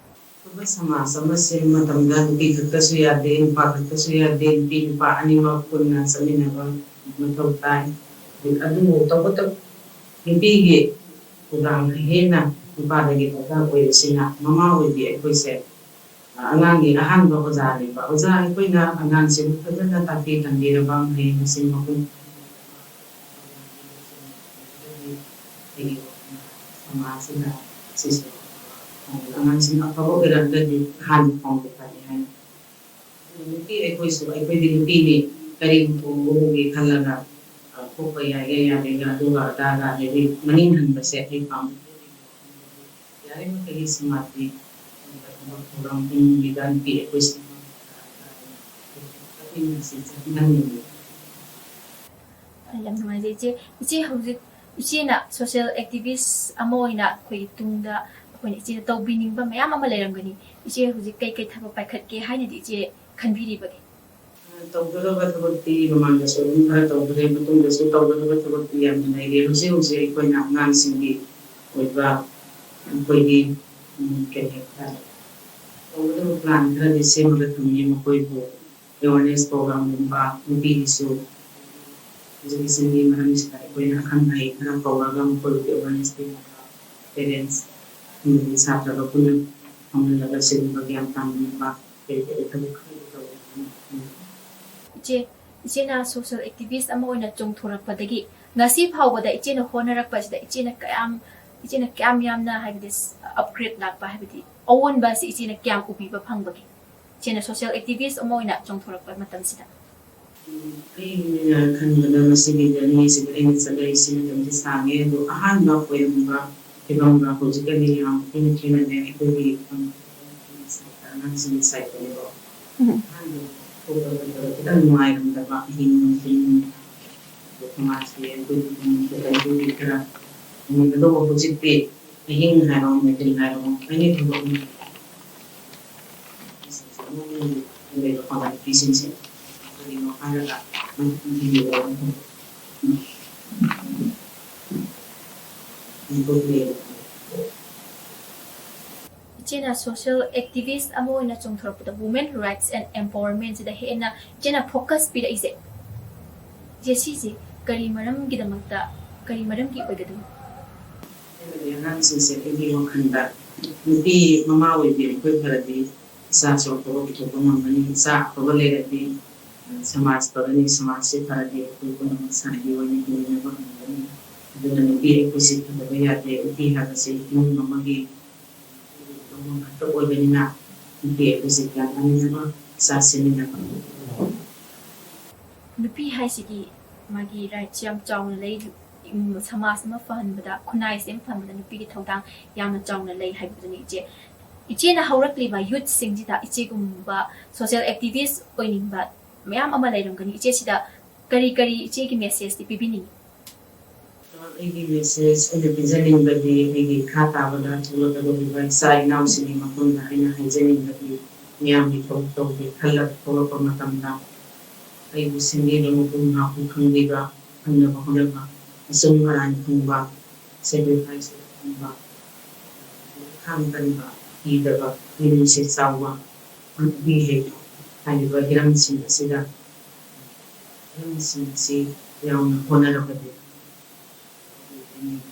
ꯑꯐꯕ ꯁꯃꯥꯖ ꯑꯃ ꯁꯦꯝꯕ ꯃꯇꯝꯗ ꯅꯨꯄꯤ ꯈꯛꯇꯁꯨ ꯌꯥꯗꯦ, ꯅꯨꯄꯥ ꯈꯛꯇꯁꯨ ꯌꯥꯗꯦ, ꯅꯨꯄꯤ ꯅꯨꯄꯥ ꯑꯅꯤꯃꯛ ꯄꯨꯟꯅ ꯆꯠꯃꯤꯟꯅꯕ ꯃꯊꯧ ꯇꯥꯏ꯫ ꯑꯗꯨꯕꯨ ꯇꯧꯕꯇꯕꯨ ꯅꯨꯄꯤꯒꯤ ꯊꯧꯗꯥꯡ ꯍꯦꯟꯅ ꯅꯨꯄꯥꯗꯒꯤ ꯗꯔꯀꯥꯔ ꯑꯣꯏꯕꯁꯤꯅ ꯃꯃꯥ ꯑꯣꯏꯕꯤ ꯑꯩꯈꯣꯏꯁꯦ ꯑꯉꯥꯡꯒꯤ ꯑꯍꯥꯟꯕ ꯑꯣꯖꯥꯅꯦꯕ꯫ ꯑꯣꯖꯥ ꯑꯩꯈꯣꯏꯅ ꯑꯉꯥꯡꯁꯤꯕꯨ ꯐꯖꯅ ꯇꯥꯛꯄꯤ ꯇꯝꯕꯤꯔꯕ, ꯃꯍꯩ ꯃꯁꯤꯡ ꯃꯄꯨꯡ ꯐꯥꯅ ꯁꯃꯥꯖ ꯑꯁꯤꯗ ꯁꯤꯁꯨ ꯑꯉꯥꯡꯁꯤꯡ ꯑꯐꯕ ꯑꯣꯏꯔꯛꯂꯒꯗꯤ ꯑꯍꯥꯟꯕ ꯈꯣꯡꯊꯥꯡ ꯐꯅꯤ ꯍꯥꯏꯅ꯫ ꯑꯗꯨꯅ ꯅꯨꯄꯤ ꯑꯩꯈꯣꯏꯁꯨ, ꯑꯩꯈꯣꯏꯗꯤ ꯅꯨꯄꯤꯅꯤ, ꯀꯔꯤꯒꯨꯝꯕ ꯎꯒꯦ ꯈꯜꯂꯒ, ꯑ, ꯊꯣꯛꯄ ꯌꯥꯏꯒ ꯌꯥꯗꯦꯒ, ꯑꯗꯨꯒ ꯑꯗꯥꯒ, ꯑꯗꯒꯤ ꯃꯅꯤꯡ ꯍꯟꯕꯁꯦ ꯑꯩ ꯄꯥꯝꯗꯦ꯫ ꯌꯥꯔꯤꯃꯈꯩꯗꯤ ꯁꯃꯥꯖꯀꯤ ꯊꯕꯛ ꯊꯧꯔꯝ ꯏꯃꯨꯡꯒꯤꯗ ꯅꯨꯄꯤ ꯑꯩꯈꯣꯏꯁꯨ ꯆꯠꯃꯤꯟꯅꯁꯤ, ꯆꯠꯃꯤꯟꯅꯅꯤꯡꯉꯤ꯫ ꯌꯥꯝ ꯅꯨꯡꯉꯥꯏꯖꯩ ꯏꯆꯦ꯫ ꯏꯆꯦ, ꯍꯧꯖꯤꯛ ꯏꯆꯦꯅ social activist ꯑꯃ ꯑꯣꯏꯅ ꯑꯩꯈꯣꯏꯒꯤ ꯇꯨꯡꯗ ꯑꯩꯈꯣꯏꯅ ꯏꯆꯦꯅ ꯇꯧꯕꯤꯅꯤꯡꯕ ꯃꯌꯥꯝ ꯑꯃ ꯂꯩꯔꯝꯒꯅꯤ꯫ ꯏꯆꯦ ꯍꯧꯖꯤꯛ ꯀꯩꯀꯩ ꯊꯕꯛ ꯄꯥꯏꯈꯠꯀꯦ ꯍꯥꯏꯅꯗꯤ ꯏꯆꯦ ꯈꯟꯕꯤꯔꯤꯕꯒꯦ? ꯇꯧꯒꯗꯕ ꯊꯕꯛꯇꯤ ꯃꯃꯥꯡꯗꯁꯨ ꯑꯗꯨꯝ ꯈꯔ ꯇꯧꯈ꯭ꯔꯦ, ꯃꯇꯨꯡꯗꯁꯨ ꯇꯧꯒꯗꯕ ꯊꯕꯛꯇꯤ ꯌꯥꯝꯅ ꯂꯩꯔꯤ꯫ ꯍꯧꯖꯤꯛ ꯍꯧꯖꯤꯛ ꯑꯩꯈꯣꯏꯅ ꯑꯉꯥꯡꯁꯤꯡꯒꯤ ꯑꯣꯏꯕ ꯑꯩꯈꯣꯏꯒꯤ, ꯎꯝ, ꯀꯩ ꯍꯥꯏꯇꯥꯔꯦ, ꯇꯧꯒꯗꯕ plan ꯈꯔꯗꯤ ꯁꯦꯝꯃꯒ ꯊꯝꯃꯤ꯫ ꯃꯈꯣꯏꯕꯨ awareness programꯒꯨꯝꯕ, ꯅꯨꯄꯤꯒꯤꯁꯨ educationꯒꯤ ꯃꯔꯝꯁꯤꯗ ꯑꯩꯈꯣꯏꯅ ꯑꯈꯪ ꯑꯍꯩ ꯈꯔ ꯀꯧꯔꯒ ꯃꯈꯣꯏꯕꯨ awareness ꯄꯤꯅꯕ, parents ꯑꯃꯗꯤ ꯁꯥꯇ꯭ꯔꯒ ꯄꯨꯟꯅ ꯐꯝꯍꯜꯂꯒ ꯁꯤꯒꯨꯝꯕ ꯒ꯭ꯌꯥꯟ ꯇꯥꯃꯤꯟꯅꯕ ꯀꯔꯤ ꯀꯔꯤ ꯊꯕꯛ ꯈꯔ ꯇꯧꯒꯅꯤ꯫ ꯏꯆꯦ, ꯏꯆꯦꯅ social activist ꯑꯃ ꯑꯣꯏꯅ ꯆꯣꯡꯊꯣꯔꯛꯄꯗꯒꯤ ꯉꯁꯤ ꯐꯥꯎꯕꯗ ꯏꯆꯦꯅ ꯍꯣꯠꯅꯔꯛꯄ ꯑꯁꯤꯗ ꯏꯆꯦꯅ ꯀꯌꯥꯝ, ꯏꯆꯦꯅ ꯀꯌꯥꯝ ꯌꯥꯝꯅ, ꯍꯥꯏꯕꯗꯤ, upgrade ꯂꯥꯛꯄ, ꯍꯥꯏꯕꯗꯤ ꯑꯑꯣꯟꯕ ꯑꯁꯤ ꯏꯆꯦꯅ ꯀꯌꯥꯝ ꯎꯕꯤꯕ ꯐꯪꯕꯒꯦ? ꯏꯆꯦꯅ social activist ꯑꯃ ꯑꯣꯏꯅ ꯆꯣꯡꯊꯣꯔꯛꯄ ꯃꯇꯝꯁꯤꯗ꯫ ꯑꯩꯅ ꯈꯟꯕꯗ ꯃꯁꯤꯒꯤ journeyꯁꯤꯗ ꯑꯩꯅ ꯆꯠꯂꯛꯏꯁꯤ ꯃꯇꯝꯗꯤ ꯁꯥꯡꯉꯦ, ꯑꯗꯣ ꯑꯍꯥꯟꯕ ꯑꯣꯏꯔꯝꯕ ꯐꯤꯕꯝꯒ ꯍꯧꯖꯤꯛꯀꯗꯤ ꯌꯥꯝ ꯊꯤꯅ ꯈꯦꯠꯅꯔꯦ꯫ ꯑꯩꯈꯣꯏꯒꯤ ꯑꯉꯥꯡꯁꯤꯡꯒꯤ sideꯇꯅꯤꯀꯣ꯫ ꯑꯍꯥꯟꯕ ꯊꯣꯛꯄ ꯃꯇꯝꯗ ꯈꯤꯇꯪ ꯅꯨꯡꯉꯥꯏꯔꯝꯗꯕ, ꯑꯍꯤꯡ ꯅꯨꯡꯊꯤꯜ, ꯑꯗꯣ ꯁꯃꯥꯖꯀꯤ ꯑꯩꯈꯣꯏꯒꯤ ꯈꯔ ꯅꯨꯃꯤꯠ ꯑꯗꯨꯕꯨ ꯍꯧꯖꯤꯛꯇꯤ ꯑꯍꯤꯡ ꯍꯥꯏꯔꯣ, ꯅꯨꯡꯊꯤꯜ ꯍꯥꯏꯔꯣ, any ꯊꯕꯛ ꯑꯃ ꯂꯩꯕ ꯄꯥꯡꯒꯜ ꯅꯨꯄꯤꯁꯤꯡꯁꯦ ꯀꯔꯤꯅꯣ ꯍꯥꯏꯔꯒ ꯏꯆꯦꯅ social activist ꯑꯃ ꯑꯣꯏꯅ ꯆꯣꯡꯊꯣꯔꯛꯄꯗ women rights and empowerment ꯁꯤꯗ ꯍꯦꯟꯅ ꯏꯆꯦꯅ focus ꯄꯤꯔꯛꯏꯁꯦ, ꯏꯆꯦ, ꯁꯤꯁꯦ ꯀꯔꯤ ꯃꯔꯝꯒꯤꯗꯃꯛꯇ, ꯀꯔꯤ ꯃꯔꯝꯒꯤ ꯑꯣꯏꯒꯗꯕꯅꯣ? ꯑꯩꯅꯗꯤ ꯑꯉꯥꯡꯁꯤꯡꯁꯦ ꯑꯩꯒꯤ ꯋꯥꯈꯜꯗ ꯅꯨꯄꯤ ꯃꯃꯥ ꯑꯣꯏꯕꯤ ꯑꯩꯈꯣꯏ ꯐꯔꯗꯤ ꯏꯆꯥꯁꯨ ꯑꯐꯕ ꯄꯨꯊꯣꯛꯄ ꯉꯝꯒꯅꯤ, ꯏꯆꯥ ꯑꯐꯕ ꯂꯩꯔꯗꯤ ꯁꯃꯥꯖ ꯐꯒꯅꯤ, ꯁꯃꯥꯖꯁꯤ ꯐꯔꯗꯤ ꯑꯩꯈꯣꯏ ꯄꯨꯝꯅꯃꯛ ꯁꯥꯟꯇꯤ ꯑꯣꯏꯅ ꯍꯤꯡꯃꯤꯟꯅꯕ ꯉꯝꯒꯅꯤ꯫ ꯑꯗꯨꯅ ꯅꯨꯄꯤ ꯑꯩꯈꯣꯏꯁꯤ ꯐꯠꯇꯕ ꯌꯥꯗꯦ꯫ ꯅꯨꯄꯤ ꯍꯥꯏꯕꯁꯤ ꯏꯃꯨꯡ ꯑꯃꯒꯤ ꯇꯧꯐꯝ ꯉꯥꯛꯇ ꯑꯣꯏꯕꯅꯤꯅ ꯅꯨꯄꯤ ꯑꯩꯈꯣꯏꯁꯤ ꯒ꯭ꯌꯥꯟ ꯇꯥꯃꯤꯟꯅꯕ, ꯆꯥꯛ ꯁꯦꯝꯃꯤꯟꯅꯕ꯫ ꯅꯨꯄꯤ ꯍꯥꯏꯁꯤꯒꯤ ꯃꯥꯒꯤ rights ꯌꯥꯝ ꯆꯥꯎꯅ ꯂꯩ꯫ ꯎꯝ, ꯁꯃꯥꯖ ꯑꯃ ꯐꯍꯟꯕꯗ, ꯈꯨꯟꯅꯥꯏꯁꯦ ꯑꯃ ꯐꯍꯟꯕꯗ ꯅꯨꯄꯤꯒꯤ ꯊꯧꯗꯥꯡ ꯌꯥꯝꯅ ꯆꯥꯎꯅ ꯂꯩ ꯍꯥꯏꯕꯗꯨꯅꯤ, ꯏꯆꯦ꯫ ꯏꯆꯦꯅ ꯍꯧꯔꯛꯂꯤꯕ youthꯁꯤꯡꯁꯤꯗ ꯏꯆꯦꯒꯨꯝꯕ social activist ꯑꯣꯏꯅꯤꯡꯕ ꯃꯌꯥꯝ ꯑꯃ ꯂꯩꯔꯝꯒꯅꯤ꯫ ꯏꯆꯦ, ꯁꯤꯗ ꯀꯔꯤ ꯀꯔꯤ ꯏꯆꯦꯒꯤ messageꯇꯤ ꯄꯤꯕꯤꯅꯤꯡꯉꯤ? ꯑꯩꯒꯤ ꯃꯦꯁꯦꯖ ꯑꯩꯅ ꯄꯤꯖꯅꯤꯡꯕꯗꯤ, ꯑꯩꯒꯤ ꯏꯈꯥ ꯇꯥꯕꯗ ꯊꯣꯛꯂꯛꯀꯗꯧꯔꯤꯕ ꯏꯆꯥ ꯏꯅꯥꯎꯁꯤꯡꯒꯤ ꯃꯐꯝꯗ ꯑꯩꯅ ꯍꯥꯏꯖꯅꯤꯡꯕꯗꯤ, ꯃꯤꯌꯥꯝꯒꯤ ꯊꯕꯛ ꯇꯧꯒꯦ ꯈꯜꯂꯒ ꯊꯣꯛꯂꯛꯄ ꯃꯇꯝꯗ ꯑꯩꯕꯨ ꯁꯦꯝꯕꯤꯕ, ꯃꯄꯨꯡ ꯐꯥꯕ ꯈꯪꯕꯤꯕ, ꯐꯪꯅꯕ ꯍꯣꯠꯅꯕ, ꯑꯆꯨꯝ ꯑꯔꯥꯟ ꯈꯪꯕ, ꯁꯦꯀ꯭ꯔꯤꯐꯥꯏꯁ ꯈꯪꯕ, ꯈꯥꯡ ꯀꯟꯕ, ꯀꯤꯗꯕ, ꯃꯤꯅꯨꯡꯁꯤ ꯆꯥꯎꯕ, ꯄꯤꯔꯤ꯫ ꯍꯥꯏꯔꯤꯕ ꯍꯤꯔꯝꯁꯤꯡ ꯑꯁꯤꯗ, ꯍꯤꯔꯝꯁꯤꯡ ꯑꯁꯤ ꯌꯥꯎꯅ ꯍꯣꯠꯅꯔꯕꯗꯤ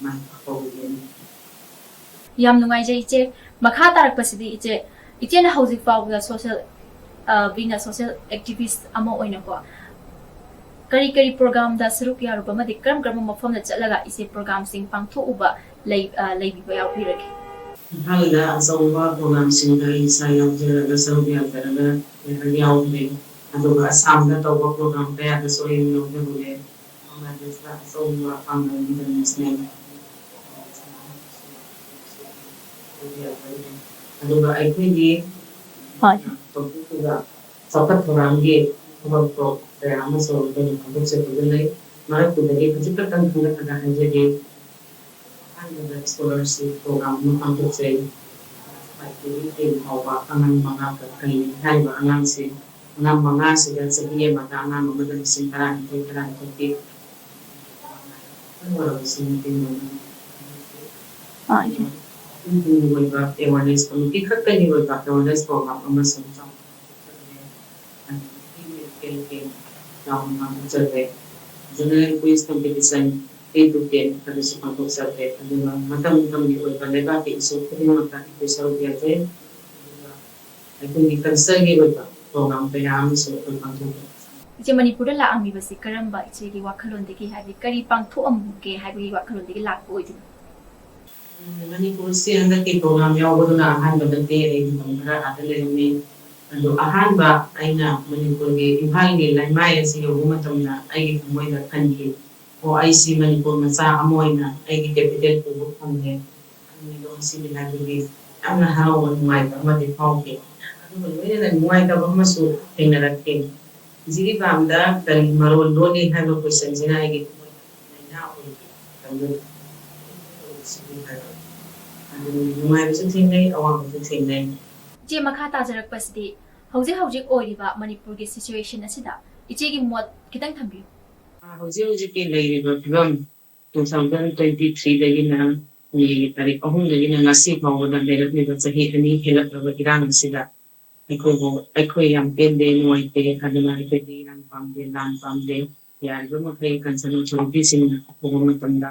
ꯃꯥꯏ ꯄꯥꯛꯄ ꯑꯣꯏꯒꯅꯤ꯫ ꯌꯥꯝ ꯅꯨꯡꯉꯥꯏꯖꯩ ꯏꯆꯦ꯫ ꯃꯈꯥ ꯇꯥꯔꯛꯄꯁꯤꯗꯤ ꯏꯆꯦ, ꯏꯆꯦꯅ ꯍꯧꯖꯤꯛ ꯐꯥꯎꯕꯗ social, ꯑ, being a social activist ꯑꯃ ꯑꯣꯏꯅꯀꯣ, ꯀꯔꯤ ꯀꯔꯤ programꯗ ꯁꯔꯨꯛ ꯌꯥꯔꯨꯕ ꯑꯃꯗꯤ ꯀꯔꯝ ꯀꯔꯝꯕ ꯃꯐꯝꯗ ꯆꯠꯂꯒ ꯏꯆꯦ programꯁꯤꯡ ꯄꯥꯡꯊꯣꯛꯎꯕ ꯂꯩ-, ꯑ, ꯂꯩꯕꯤꯕ ꯌꯥꯎꯕꯤꯔꯒꯦ? ꯏꯝꯐꯥꯜꯗ ꯑꯆꯧꯕ programꯁꯤꯡꯗ ꯑꯩ ꯏꯁꯥ ꯌꯥꯎꯖꯔꯒ, ꯁꯔꯨꯛ ꯌꯥꯖꯔꯒ ꯌꯥꯎꯈ꯭ꯔꯦ꯫ ꯑꯗꯨꯒ ꯑꯁꯥꯝꯗ ꯇꯧꯕ program ꯀꯌꯥꯗꯁꯨ ꯑꯩ ꯌꯥꯎꯖꯔꯨꯔꯦ꯫ ꯕꯪꯒ꯭ꯂꯥꯗꯦꯁꯇ ꯑꯆꯧꯕ ꯄꯥꯡꯒꯜ international ꯑꯗꯨꯒ ꯑꯩꯈꯣꯏꯒꯤ ꯍꯣꯏ꯫ ꯇꯧꯊꯣꯛꯄꯗ ꯆꯥꯎꯈꯠ ꯊꯧꯔꯥꯡꯒꯤ ꯊꯕꯛꯇꯣ ꯀꯌꯥ ꯑꯃꯁꯨ ꯑꯩꯈꯣꯏꯅ ꯄꯥꯡꯊꯣꯛꯆꯕꯗ ꯂꯩ꯫ ꯃꯔꯛꯇꯨꯗꯒꯤ ꯈꯖꯤꯛ ꯈꯛꯇꯪ ꯈꯟꯒꯠꯂꯒ ꯍꯥꯏꯖꯒꯦ꯫ ꯑꯍꯥꯟꯕꯗ scholarship program ꯑꯃ ꯄꯥꯡꯊꯣꯛꯆꯩ꯫ Class five ꯇꯒꯤ ten ꯐꯥꯎꯕ ꯑꯉꯥꯡ ꯃꯉꯥ ꯈꯛ ꯈꯜꯂꯤ꯫ ꯍꯥꯏꯔꯤꯕ ꯑꯉꯥꯡꯁꯦ, ꯑꯉꯥꯡ ꯃꯉꯥꯁꯤꯗ ꯆꯍꯤ ꯑꯃꯗ ꯑꯉꯥꯡ ꯑꯃꯗ ꯂꯤꯁꯤꯡ ꯇꯔꯥꯅꯤꯊꯣꯏ, ꯇꯔꯥꯅꯤꯊꯣꯏ ꯄꯤ꯫ ꯑꯣꯏꯔꯕꯁꯤꯡ ꯃꯇꯦꯡ ꯂꯧꯅꯕ ꯑꯥ, ꯏꯆꯦ꯫ ꯃꯤꯄꯨꯝꯒꯤ ꯑꯣꯏꯕ awareness, ꯅꯨꯄꯤ ꯈꯛꯇꯒꯤ ꯑꯣꯏꯕ awareness program ꯑꯃꯁꯨ ꯆꯥꯎꯅ ꯄꯥꯡꯊꯣꯛꯆꯕꯅꯦ꯫ ꯑꯗꯨꯒ female campaign ꯆꯥꯎꯅ ꯄꯥꯡꯊꯣꯛꯆꯈ꯭ꯔꯦ꯫ General quiz competition eight to ten ꯑꯗꯨꯁꯨ ꯄꯥꯡꯊꯣꯛꯆꯈ꯭ꯔꯦ꯫ ꯑꯗꯨꯒ ꯃꯇꯝ ꯃꯇꯝꯒꯤ ꯑꯣꯏꯕ ꯂꯩꯕꯥꯛꯀꯤ ꯏꯁꯨ ꯈꯨꯗꯤꯡꯃꯛꯇ ꯑꯩꯈꯣꯏ ꯁꯔꯨꯛ ꯌꯥꯖꯩ꯫ ꯑꯗꯨꯒ ꯑꯩꯈꯣꯏꯒꯤ cultureꯒꯤ ꯑꯣꯏꯕ program ꯀꯌꯥ ꯑꯃꯁꯨ ꯑꯩꯈꯣꯏ ꯄꯥꯡꯊꯣꯛꯏ꯫ ꯏꯆꯦ, ꯃꯅꯤꯄꯨꯔꯗ ꯂꯥꯛꯑꯝꯃꯤꯕꯁꯤ ꯀꯔꯝꯕ ꯏꯆꯦꯒꯤ ꯋꯥꯈꯜꯂꯣꯟꯗꯒꯤ, ꯍꯥꯏꯕꯗꯤ ꯀꯔꯤ ꯄꯥꯡꯊꯣꯛꯑꯝꯒꯦ ꯍꯥꯏꯕꯒꯤ ꯋꯥꯈꯜꯂꯣꯟꯗꯒꯤ ꯂꯥꯛꯄ ꯑꯣꯏꯗꯣꯏꯅꯣ? ꯎꯝ, ꯃꯅꯤꯄꯨꯔꯁꯤ ꯍꯟꯗꯛꯀꯤ program ꯌꯥꯎꯕꯗꯨꯅ ꯑꯍꯥꯟꯕ ꯅꯠꯇꯦ꯫ ꯑꯩ ꯃꯇꯝ ꯈꯔ ꯑꯥꯗ ꯂꯩꯔꯝꯃꯤ꯫ ꯑꯗꯣ ꯑꯍꯥꯟꯕ ꯑꯩꯅ ꯃꯅꯤꯄꯨꯔꯒꯤ ꯏꯝꯐꯥꯜꯒꯤ ꯂꯩꯃꯥꯏ ꯑꯁꯤ ꯌꯧꯕ ꯃꯇꯝꯗ ꯑꯩꯒꯤ ꯊꯃꯣꯏꯗ ꯈꯟꯈꯤ, "ꯑꯣ, ꯑꯩꯁꯤ ꯃꯅꯤꯄꯨꯔ ꯃꯆꯥ ꯑꯃ ꯑꯣꯏꯅ ꯑꯩꯒꯤ capital ꯄꯨꯕ ꯐꯪꯉꯦ꯫ ꯑꯩꯒꯤ ꯂꯣꯟꯁꯤꯒꯤ library ꯌꯥꯝꯅ ꯍꯔꯥꯎꯕ, ꯅꯨꯡꯉꯥꯏꯕ ꯑꯃꯗꯤ ꯐꯥꯎꯈꯤ꯫ ꯑꯗꯨꯒ ꯂꯣꯏꯅꯅ ꯅꯨꯡꯉꯥꯏꯇꯕ ꯑꯃꯁꯨ ꯊꯦꯡꯅꯔꯛꯈꯤ꯫ ꯖꯤꯔꯤꯕꯥꯝꯗ ꯀꯔꯤ ꯃꯔꯣꯜ ꯂꯣꯜꯂꯤ?" ꯍꯥꯏꯕ questionꯁꯤꯅ ꯑꯩꯒꯤ ꯊꯃꯣꯏꯗ ꯂꯥꯏꯅꯥ ꯑꯣꯏꯈꯤ꯫ ꯇꯧꯗꯣꯏꯅꯤ꯫ ꯑꯗꯨꯅ ꯅꯨꯡꯉꯥꯏꯕꯁꯨ ꯊꯦꯡꯅꯩ, ꯑꯋꯥꯕꯁꯨ ꯊꯦꯡꯅꯩ꯫ ꯏꯆꯦ, ꯃꯈꯥ ꯇꯥꯖꯔꯛꯄꯁꯤꯗꯤ ꯍꯧꯖꯤꯛ ꯍꯧꯖꯤꯛ ꯑꯣꯏꯔꯤꯕ ꯃꯅꯤꯄꯨꯔꯒꯤ situation ꯑꯁꯤꯗ ꯏꯆꯦꯒꯤ ꯃꯣꯠ ꯈꯤꯇꯪ ꯊꯝꯕꯤꯌꯨ꯫ ꯍꯧꯖꯤꯛ ꯍꯧꯖꯤꯛꯀꯤ ꯂꯩꯔꯤꯕ ꯐꯤꯕꯝ, two thousand twenty three ꯗꯒꯤꯅ ꯃꯦꯒꯤ ꯇꯥꯔꯤꯛ ꯑꯍꯨꯝꯗꯒꯤꯅ ꯉꯁꯤ ꯐꯥꯎꯕꯗ ꯂꯩꯔꯛꯂꯤꯕ ꯆꯍꯤ ꯑꯅꯤ ꯍꯦꯜꯂꯛꯂꯕ ꯏꯔꯥꯡ ꯑꯁꯤꯗ ꯑꯩꯈꯣꯏꯕꯨ, ꯑꯩꯈꯣꯏ ꯌꯥꯝ ꯄꯦꯟꯗꯦ, ꯅꯨꯡꯉꯥꯏꯇꯦ꯫ ꯑꯗꯨꯅ ꯑꯩꯈꯣꯏꯗꯤ ꯏꯔꯥꯡ ꯄꯥꯝꯗꯦ, ꯂꯥꯟ ꯄꯥꯝꯗꯦ꯫ ꯌꯥꯔꯤꯕ ꯃꯈꯩ concern authority ꯁꯤꯡꯅ ꯑꯊꯨꯕ ꯃꯇꯝꯗ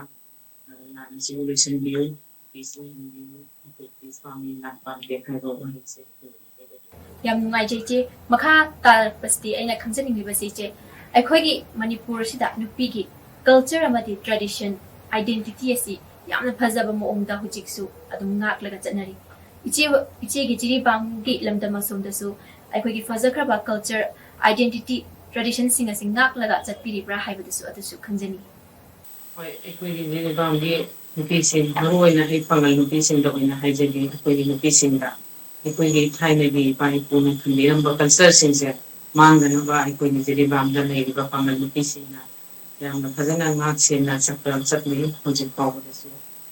ꯂꯥꯟ ꯑꯁꯤꯕꯨ ꯂꯣꯏꯁꯤꯟꯕꯤꯌꯨ, peace ꯑꯣꯏꯍꯟꯕꯤꯌꯨ꯫ ꯑꯩꯈꯣꯏ peace ꯄꯥꯝꯃꯤ, ꯂꯥꯟ ꯄꯥꯝꯗꯦ ꯍꯥꯏꯕ ꯋꯥꯍꯩꯁꯦ ꯑꯩꯈꯣꯏ ꯍꯥꯏꯖꯒꯦ꯫ ꯌꯥꯝ ꯅꯨꯡꯉꯥꯏꯖꯩ ꯏꯆꯦ꯫ ꯃꯈꯥ ꯇꯥꯔꯛꯄꯁꯤꯗꯤ ꯑꯩꯅ ꯈꯪꯖꯅꯤꯡꯂꯤꯕꯁꯤ, ꯏꯆꯦ, ꯑꯩꯈꯣꯏꯒꯤ ꯃꯅꯤꯄꯨꯔ ꯑꯁꯤꯗ ꯅꯨꯄꯤꯒꯤ culture ꯑꯃꯗꯤ tradition, identity ꯑꯁꯤ ꯌꯥꯝꯅ ꯐꯖꯕ ꯃꯑꯣꯡꯗ ꯍꯧꯖꯤꯛꯁꯨ ꯑꯗꯨꯝ ꯉꯥꯛꯂꯒ ꯆꯠꯅꯔꯤ꯫ ꯏꯆꯦ, ꯏꯆꯦꯒꯤ ꯖꯤꯔꯤꯕꯥꯝꯒꯤ ꯂꯝꯗꯝ ꯑꯁꯣꯝꯗꯁꯨ ꯑꯩꯈꯣꯏꯒꯤ ꯐꯖꯈ꯭ꯔꯕ culture, identity, tradition ꯁꯤꯡ ꯑꯁꯤ ꯉꯥꯛꯂꯒ ꯆꯠꯄꯤꯔꯤꯕ꯭ꯔꯥ ꯍꯥꯏꯕꯗꯨꯁꯨ ꯑꯗꯨꯁꯨ ꯈꯪꯖꯅꯤꯡꯏ꯫ ꯍꯣꯏ, ꯑꯩꯈꯣꯏꯒꯤ ꯖꯤꯔꯤꯕꯥꯝꯒꯤ ꯅꯨꯄꯤꯁꯤꯡ, ꯃꯔꯨꯑꯣꯏꯅ ꯑꯩ ꯄꯥꯉꯜ ꯅꯨꯄꯤꯁꯤꯡꯗ ꯑꯣꯏꯅ ꯍꯥꯏꯖꯒꯦ꯫ ꯑꯩꯈꯣꯏꯒꯤ ꯅꯨꯄꯤꯁꯤꯡꯗ ꯑꯩꯈꯣꯏꯒꯤ ꯊꯥꯏꯅꯒꯤ ꯏꯄꯥ ꯏꯄꯨꯅ ꯊꯝꯕꯤꯔꯝꯕ culture ꯁꯤꯡꯁꯦ ꯃꯥꯡꯗꯅꯕ ꯑꯩꯈꯣꯏꯒꯤ ꯖꯤꯔꯤꯕꯥꯝꯗ ꯂꯩꯔꯤꯕ ꯄꯥꯉꯜ ꯅꯨꯄꯤꯁꯤꯡꯅ ꯌꯥꯝꯅ ꯐꯖꯅ ꯉꯥꯛ ꯁꯦꯟꯅ ꯆꯠꯄ, ꯆꯠꯂꯤ꯫ ꯍꯧꯖꯤꯛ ꯐꯥꯎꯕꯗꯁꯨ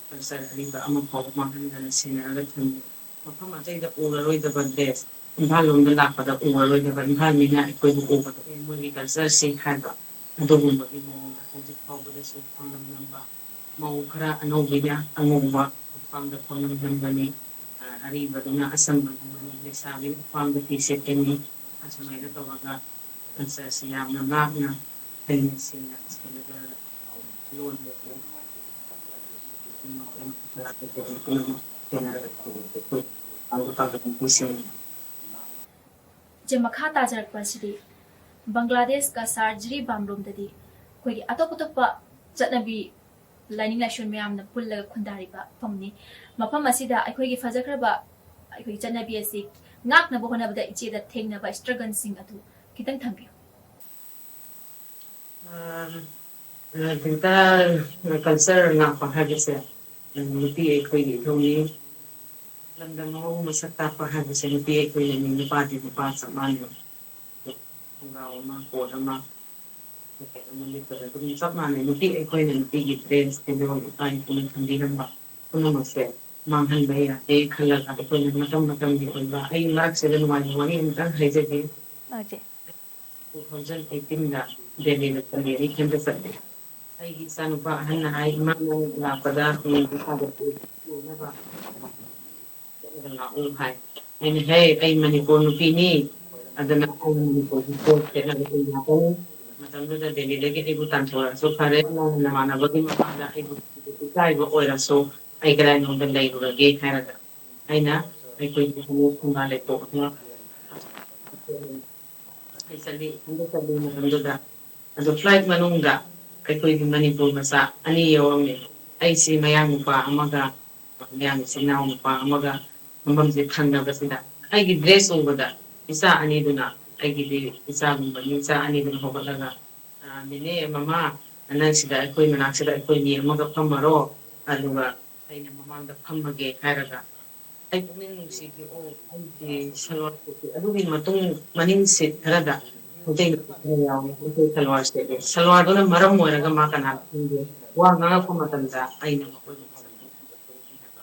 culture ꯑꯔꯤꯕ ꯑꯃ ꯐꯥꯎꯕ ꯃꯥꯡꯍꯟꯗꯅ ꯁꯦꯟꯅꯔꯒ ꯊꯝꯂꯤ꯫ ꯃꯐꯝ ꯑꯇꯩꯗ ꯎꯔꯔꯣꯏꯗꯕ dress, ꯏꯝꯐꯥꯜ ꯂꯣꯝꯗ ꯂꯥꯛꯄꯗ ꯎꯔꯔꯣꯏꯗꯕ, ꯏꯝꯐꯥꯜ ꯃꯤꯅ ꯑꯩꯈꯣꯏꯕꯨ ꯎꯕꯗ "ꯑꯦ, ꯃꯣꯏꯒꯤ culture ꯁꯤ" ꯍꯥꯏꯕ ꯑꯗꯨꯒꯨꯝꯕꯒꯤ ꯃꯑꯣꯡꯗ ꯍꯧꯖꯤꯛ ꯐꯥꯎꯕꯗꯁꯨ ꯈꯣꯡꯂꯝ ꯅꯝꯕ, ꯃꯧ ꯈꯔ ꯑꯅꯧꯕꯤꯅ ꯑꯉꯧꯕ ꯈ꯭ꯋꯥꯡꯗ ꯈꯣꯡꯂꯝ ꯅꯝꯒꯅꯤ, ꯑ, ꯑꯔꯤꯕꯗꯨꯅ ꯑꯁꯪꯕ ꯅꯝꯒꯅꯤ, ꯂꯩꯁꯥꯕꯤ ꯈ꯭ꯋꯥꯡꯗ ꯐꯤ ꯁꯦꯠꯀꯅꯤ꯫ ꯑꯁꯨꯃꯥꯏꯅ ꯇꯧꯔꯒ culture ꯁꯤ ꯌꯥꯝꯅ ꯉꯥꯛꯅ ꯍꯩꯅ ꯁꯤꯡꯅ ꯁꯦꯟꯅꯖꯔꯒ ꯂꯣꯟ ꯏꯆꯦ, ꯃꯈꯥ ꯇꯥꯖꯔꯛꯄ ꯑꯁꯤꯗꯤ ꯕꯪꯒ꯭ꯂꯥꯗꯦꯁꯀ ꯁꯥꯔ ꯖꯤꯔꯤꯕꯥꯝ ꯂꯣꯝꯗꯗꯤ ꯑꯩꯈꯣꯏꯒꯤ ꯑꯇꯣꯞ ꯑꯇꯣꯞꯄ ꯆꯠꯅꯕꯤ, ꯂꯥꯏꯅꯤꯡ ꯂꯥꯏꯁꯣꯟ ꯃꯌꯥꯝꯅ ꯄꯨꯜꯂꯒ ꯈꯨꯟꯗꯥꯔꯤꯕ ꯃꯐꯝꯅꯤ꯫ ꯃꯐꯝ ꯑꯁꯤꯗ ꯑꯩꯈꯣꯏꯒꯤ ꯐꯖꯈ꯭ꯔꯕ ꯑꯩꯈꯣꯏꯒꯤ ꯆꯠꯅꯕꯤ ꯑꯁꯤ ꯉꯥꯛꯅꯕ ꯍꯣꯠꯅꯕꯗ ꯏꯆꯦꯗ ꯊꯦꯡꯅꯕ struggle ꯁꯤꯡ ꯑꯗꯨ ꯈꯤꯇꯪ ꯊꯝꯕꯤꯌꯨ꯫ ꯑ, ꯀꯩꯝꯇ culture ꯉꯥꯛꯄ ꯍꯥꯏꯕꯁꯦ, ꯎꯝ, ꯅꯨꯄꯤ ꯑꯩꯈꯣꯏꯒꯤ ꯏꯊꯧꯅꯤ꯫ ꯂꯝꯗꯝ ꯑꯃꯕꯨ ꯃꯁꯛ ꯇꯥꯛꯄ ꯍꯥꯏꯕꯁꯦ ꯅꯨꯄꯤ ꯑꯩꯈꯣꯏꯅꯅꯤ, ꯅꯨꯄꯥꯗꯤ ꯅꯨꯄꯥ ꯆꯞ ꯃꯥꯟꯅꯩ꯫ ꯈꯣꯡꯒ꯭ꯔꯥꯎ ꯑꯃ, ꯀꯣꯠ ꯑꯃ, ꯖꯦꯀꯦꯠ ꯑꯃ ꯂꯤꯠꯄꯗ ꯑꯗꯨꯝ ꯆꯞ ꯃꯥꯟꯅꯩ꯫ ꯅꯨꯄꯤ ꯑꯩꯈꯣꯏꯅ ꯅꯨꯄꯤꯒꯤ ꯗ꯭ꯔꯦꯁ, ꯐꯤꯖꯣꯜ, ꯏꯄꯥ ꯏꯄꯨꯅ ꯊꯝꯕꯤꯔꯝꯕ ꯄꯨꯝꯅꯃꯛꯁꯦ ꯃꯥꯡꯍꯟꯕ ꯌꯥꯗꯦ ꯈꯜꯂꯒ ꯑꯩꯈꯣꯏꯅ ꯃꯇꯝ ꯃꯇꯝꯒꯤ ꯑꯣꯏꯕ, ꯑꯩ ꯃꯔꯛꯁꯤꯗ ꯅꯨꯡꯉꯥꯏꯕ ꯋꯥꯔꯤ ꯑꯃꯇꯪ ꯍꯥꯏꯖꯒꯦ꯫ ꯑꯣꯀꯦ꯫ Two thousand eighteen ꯗ ꯗꯦꯜꯂꯤꯗ ꯆꯠꯂꯦ, ꯑꯩ ꯏꯊꯟꯇ ꯆꯠꯂꯦ꯫ ꯑꯩꯒꯤ ꯏꯆꯥꯅꯨꯄꯥ ꯑꯍꯟꯅ ꯍꯥꯏ, "ꯏꯃꯥ, ꯅꯪ ꯂꯥꯛꯄꯗ ꯎꯝ, ꯏꯁꯥꯗ ꯄꯨꯅꯕ ꯆꯠꯂꯒ ꯂꯥꯛꯎ" ꯍꯥꯏ꯫ ꯑꯩꯅ, "ꯍꯦ, ꯑꯩ ꯃꯅꯤꯄꯨꯔ ꯅꯨꯄꯤꯅꯤ, ꯑꯗꯨꯅ ꯑꯩ ꯃꯅꯤꯄꯨꯔꯒꯤ ꯗ꯭ꯔꯦꯁ ꯁꯦꯠꯂꯒ ꯑꯩ ꯂꯥꯛꯀꯅꯤ"꯫ ꯃꯇꯝꯗꯨꯗ ꯗꯦꯜꯂꯤꯗꯒꯤ ꯑꯩꯕꯨ ꯇꯥꯟꯊꯣꯔꯛꯑꯁꯨ ꯐꯔꯦ, ꯅꯪ ꯅꯃꯥꯟꯅꯕꯒꯤ ꯃꯃꯥꯡꯗ ꯑꯩꯕꯨ ꯏꯀꯥꯏꯕ ꯑꯣꯏꯔꯁꯨ ꯑꯩ ꯀꯗꯥꯏꯅꯣꯝꯗ ꯂꯩꯔꯨꯔꯒꯦ ꯍꯥꯏꯔꯒ ꯑꯩꯅ ꯑꯩꯈꯣꯏꯒꯤ ꯍꯅꯨ ꯁꯅꯥ ꯂꯩꯀꯣꯛ ꯑꯃ ꯑꯩ ꯆꯠꯂꯤ, ꯏꯊꯟꯇ ꯆꯠꯂꯤ ꯃꯇꯝꯗꯨꯗ꯫ ꯑꯗꯣ flight ꯃꯅꯨꯡꯗ ꯑꯩꯈꯣꯏꯒꯤ ꯃꯅꯤꯄꯨꯔ ꯃꯆꯥ ꯑꯅꯤ ꯌꯥꯎꯔꯝꯃꯦ꯫ ꯑꯩꯁꯤ ꯃꯌꯥꯡ ꯅꯨꯄꯥ ꯑꯃꯒ, ꯃꯌꯥꯡ ꯏꯆꯤꯟ ꯏꯅꯥꯎ ꯅꯨꯄꯥ ꯑꯃꯒ ꯐꯝꯐꯝꯁꯦ ꯊꯪꯅꯕꯁꯤꯗ ꯑꯩꯒꯤ ꯗ꯭ꯔꯦꯁ ꯎꯕꯗ ꯏꯆꯥ ꯑꯅꯤꯗꯨꯅ, ꯑꯩꯒꯤꯗꯤ ꯏꯆꯥꯒꯨꯝꯕꯅꯤ, ꯏꯆꯥ ꯑꯅꯤꯗꯨꯅ ꯍꯧꯒꯠꯂꯒ, "ꯑ, ꯅꯦꯅꯦ, ꯃꯃꯥ, ꯅꯪ ꯁꯤꯗ ꯑꯩꯈꯣꯏ ꯃꯅꯥꯛꯁꯤꯗ ꯑꯩꯈꯣꯏ ꯃꯤ ꯑꯃꯒ ꯐꯝꯃꯔꯣ, ꯑꯗꯨꯒ ꯑꯩꯅ ꯃꯃꯥꯡꯗ ꯐꯝꯃꯒꯦ" ꯍꯥꯏꯔꯒ ꯑꯩ ꯄꯨꯛꯅꯤꯡ ꯅꯨꯡꯁꯤꯈꯤ꯫ "ꯑꯣ, ꯑꯩꯒꯤ ꯁꯜꯋꯥꯔ ꯁꯦꯠꯈꯤ"꯫ ꯑꯗꯨꯒꯤ ꯃꯇꯨꯡ ꯃꯅꯤꯡ ꯁꯤꯠ ꯈꯔꯗ ꯃꯩꯇꯩ ꯅꯨꯄꯤ ꯈꯔ ꯌꯥꯎꯋꯦ, ꯃꯩꯇꯩ ꯁꯜꯋꯥꯔ ꯁꯦꯠꯂꯦ꯫ ꯁꯜꯋꯥꯔꯗꯨꯅ ꯃꯔꯝ ꯑꯣꯏꯔꯒ ꯃꯥ ꯀꯅꯥꯅꯣ ꯈꯪꯗꯦ, ꯋꯥ ꯉꯥꯡꯉꯛꯄ ꯃꯇꯝꯗ ꯑꯩꯅ ꯃꯈꯣꯏꯕꯨ ꯃꯁꯛ ꯈꯪꯗꯕ ꯍꯥꯏꯕ꯫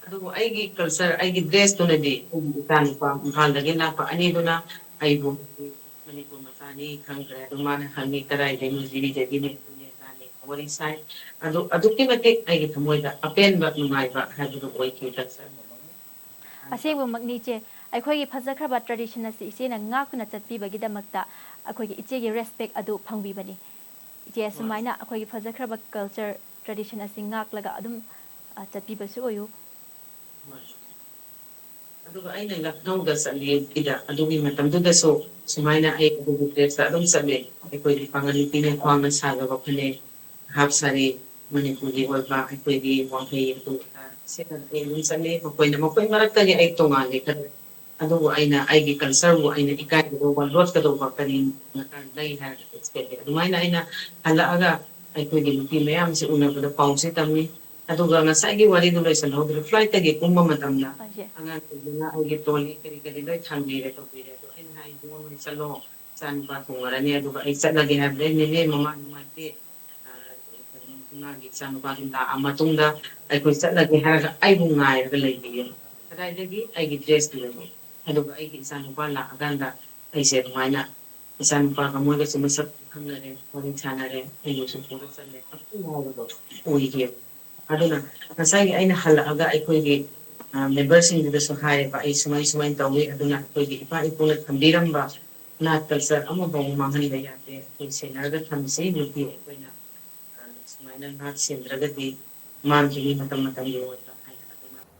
ꯑꯗꯨꯕꯨ ꯑꯩꯒꯤ culture, ꯑꯩꯒꯤ ꯗ꯭ꯔꯦꯁꯇꯨꯅꯗꯤ ꯑꯩꯒꯤ ꯏꯆꯥ ꯅꯨꯄꯥ ꯏꯝꯐꯥꯜꯗꯒꯤ ꯂꯥꯛꯄ ꯑꯅꯤꯗꯨꯅ ꯑꯩꯕꯨ ꯃꯅꯤꯄꯨꯔ ꯃꯆꯥꯅꯤ ꯈꯪꯈ꯭ꯔꯦ꯫ ꯑꯗꯨ ꯃꯥꯅ ꯍꯪꯉꯤ, "ꯀꯗꯥꯏꯗꯩꯅꯣ?" "ꯖꯤꯔꯤꯗꯒꯤꯅꯦ", "ꯑꯗꯨꯅꯦ ꯑꯗꯥꯅꯦ" ꯋꯥꯔꯤ ꯁꯥꯏ꯫ ꯑꯗꯨ ꯑꯗꯨꯛꯀꯤ ꯃꯇꯤꯛ ꯑꯩꯒꯤ ꯊꯃꯣꯏꯗ ꯑꯄꯦꯟꯕ, ꯅꯨꯡꯉꯥꯏꯕ ꯍꯥꯏꯕꯗꯨ ꯑꯣꯏꯈꯤ꯫ ꯑꯁꯦꯡꯕꯃꯛꯅꯤ ꯏꯆꯦ, ꯑꯩꯈꯣꯏꯒꯤ ꯐꯖꯈ꯭ꯔꯕ tradition ꯑꯁꯤ ꯏꯆꯦꯅ ꯉꯥꯛꯇꯨꯅ ꯆꯠꯄꯤꯕꯒꯤꯗꯃꯛꯇ ꯑꯩꯈꯣꯏꯒꯤ ꯏꯆꯦꯒꯤ respect ꯑꯗꯨ ꯐꯪꯕꯤꯕꯅꯤ꯫ ꯏꯆꯦ, ꯍꯣꯏ꯫ ꯑꯁꯨꯃꯥꯏꯅ ꯑꯩꯈꯣꯏꯒꯤ ꯐꯖꯈ꯭ꯔꯕ culture tradition ꯑꯁꯤ ꯉꯥꯛꯂꯒ ꯑꯗꯨꯝ, ꯑ, ꯆꯠꯄꯤꯕꯁꯨ ꯑꯣꯏꯌꯨ꯫ ꯍꯣꯏ꯫ ꯑꯗꯨꯒ ꯑꯩꯅ ꯂꯈꯅꯧꯗ ꯆꯠꯂꯤ, ꯁꯤꯗ ꯑꯗꯨꯒꯤ ꯃꯇꯝꯗꯨꯗꯁꯨ ꯁꯨꯃꯥꯏꯅ ꯑꯩ ꯑꯗꯨꯒꯤ dress ꯇ ꯑꯗꯨꯝ ꯆꯠꯂꯦ꯫ ꯑꯩꯈꯣꯏꯒꯤ ꯄꯥꯉꯜ ꯅꯨꯄꯤꯅ ꯈ꯭ꯋꯥꯡꯅ ꯁꯥꯖꯕ ꯐꯅꯦꯛ, half ꯁꯥꯔꯤ, ꯃꯅꯤꯄꯨꯔꯒꯤ ꯑꯣꯏꯕ ꯑꯩꯈꯣꯏꯒꯤ ꯋꯥꯡꯈꯩ ꯑꯗꯨ ꯑꯗꯥ ꯁꯦꯠꯂꯒ ꯑꯩ ꯑꯗꯨꯝ ꯆꯠꯂꯦ꯫ ꯃꯈꯣꯏꯅ, ꯃꯈꯣꯏ ꯃꯔꯛꯇꯒꯤ ꯑꯩ ꯇꯣꯉꯥꯜꯂꯦ ꯈꯔ꯫ ꯑꯗꯨꯕꯨ ꯑꯩꯅ ꯑꯩꯒꯤ culture ꯕꯨ ꯑꯩꯅ ꯏꯀꯥꯏꯒꯗꯧꯕ, ꯂꯣꯠꯀꯗꯧꯕ ꯀꯔꯤ ꯂꯩ ꯍꯥꯏꯔꯒ ꯁꯦꯠꯂꯦ꯫ ꯑꯗꯨꯃꯥꯏꯅ ꯑꯩꯅ ꯍꯜꯂꯛꯑꯒ ꯑꯩꯈꯣꯏꯒꯤ ꯅꯨꯄꯤ ꯃꯌꯥꯝꯁꯦ ꯎꯅꯕꯗ ꯄꯥꯎꯁꯦ ꯇꯝꯃꯤ꯫ ꯑꯗꯨꯒ ꯉꯁꯥꯏꯒꯤ ꯋꯥꯔꯤꯗꯨ ꯂꯣꯏꯁꯤꯜꯍꯧꯗ꯭ꯔꯦ꯫ Flight ꯇꯒꯤ ꯀꯨꯝꯕ ꯃꯇꯝꯗ ꯑꯩꯁꯦ꯫ ꯑꯉꯥꯡꯁꯤꯡꯗꯨꯅ ꯑꯩꯒꯤ trolley ꯀꯔꯤ ꯀꯔꯤ ꯂꯣꯏ ꯊꯥꯡꯕꯤꯔꯦ, ꯇꯧꯕꯤꯔꯦ꯫ ꯑꯗꯣ ꯑꯩꯅ ꯍꯥꯏ, "ꯏꯕꯨꯡꯉꯣ, ꯅꯣꯏ ꯆꯠꯂꯣ, ꯏꯆꯥꯅꯨꯄꯥ ꯊꯣꯡꯉꯔꯅꯤ, ꯑꯗꯨꯒ ꯑꯩ ꯆꯠꯂꯒꯦ ꯍꯥꯏꯕꯗ, "ꯑꯩ ꯅꯦꯅꯦ, ꯃꯃꯥ ꯅꯨꯡꯉꯥꯏꯇꯦ, ꯑ, ꯀꯩꯅꯣ, ꯏꯃꯥꯒꯤ ꯏꯆꯥꯅꯨꯄꯥꯗꯨ ꯂꯥꯛꯑ ꯃꯇꯨꯡꯗ ꯑꯩꯈꯣꯏ ꯆꯠꯂꯒꯦ" ꯍꯥꯏꯔꯒ ꯑꯩꯕꯨ ꯉꯥꯏꯔꯒ ꯂꯩꯕꯤꯌꯦ꯫ "ꯀꯗꯥꯏꯗꯒꯤ?" "ꯑꯩꯒꯤ ꯗ꯭ꯔꯦꯁꯇꯨꯗꯒꯤ"꯫ ꯑꯗꯨꯒ ꯑꯩꯒꯤ ꯏꯆꯥꯅꯨꯄꯥ ꯂꯥꯛꯑꯀꯥꯟꯗ ꯑꯩꯁꯦ ꯑꯗꯨꯃꯥꯏꯅ ꯏꯆꯥꯅꯨꯄꯥꯒ ꯃꯣꯏꯒꯁꯨ ꯃꯁꯛ ꯈꯪꯅꯔꯦ, ꯋꯥꯔꯤ ꯁꯥꯟꯅꯔꯦ, ꯑꯩꯕꯨꯁꯨ ꯄꯨꯔ ꯆꯠꯂꯦ꯫ ꯌꯥꯝ ꯅꯨꯡꯉꯥꯏꯕꯗꯣ ꯑꯣꯏꯈꯤꯑꯕ꯫ ꯑꯗꯨꯅ ꯉꯁꯥꯏꯒꯤ ꯑꯩꯅ ꯍꯜꯂꯛꯑꯒ ꯑꯩꯈꯣꯏꯒꯤ, ꯑ, ꯃꯦꯝꯕꯔꯁꯤꯡꯗꯨꯗꯁꯨ ꯍꯥꯏꯌꯦꯕ, "ꯑꯩ ꯁꯨꯃꯥꯏ ꯁꯨꯃꯥꯏꯅ ꯇꯧꯋꯤ, ꯑꯗꯨꯅ ꯑꯩꯈꯣꯏꯒꯤ ꯏꯄꯥ ꯏꯄꯨꯅ ꯊꯝꯕꯤꯔꯝꯕ ꯅꯥꯠ ꯀꯜꯆꯔ ꯑꯃꯐꯥꯎ ꯃꯥꯡꯍꯟꯕ ꯌꯥꯗꯦ, ꯑꯩꯈꯣꯏ ꯁꯦꯟꯅꯔꯒ ꯊꯝꯁꯤ, ꯅꯨꯄꯤ ꯑꯩꯈꯣꯏꯅ, ꯑ, ꯁꯨꯃꯥꯏꯅ ꯅꯥꯠ ꯁꯦꯟꯗ꯭ꯔꯒꯗꯤ ꯃꯥꯡꯈꯤꯅꯤ ꯃꯇꯝ ꯃꯇꯝꯒꯤ ꯑꯣꯏꯕ" ꯍꯥꯏꯅ ꯑꯗꯨꯃꯥꯏꯅ꯫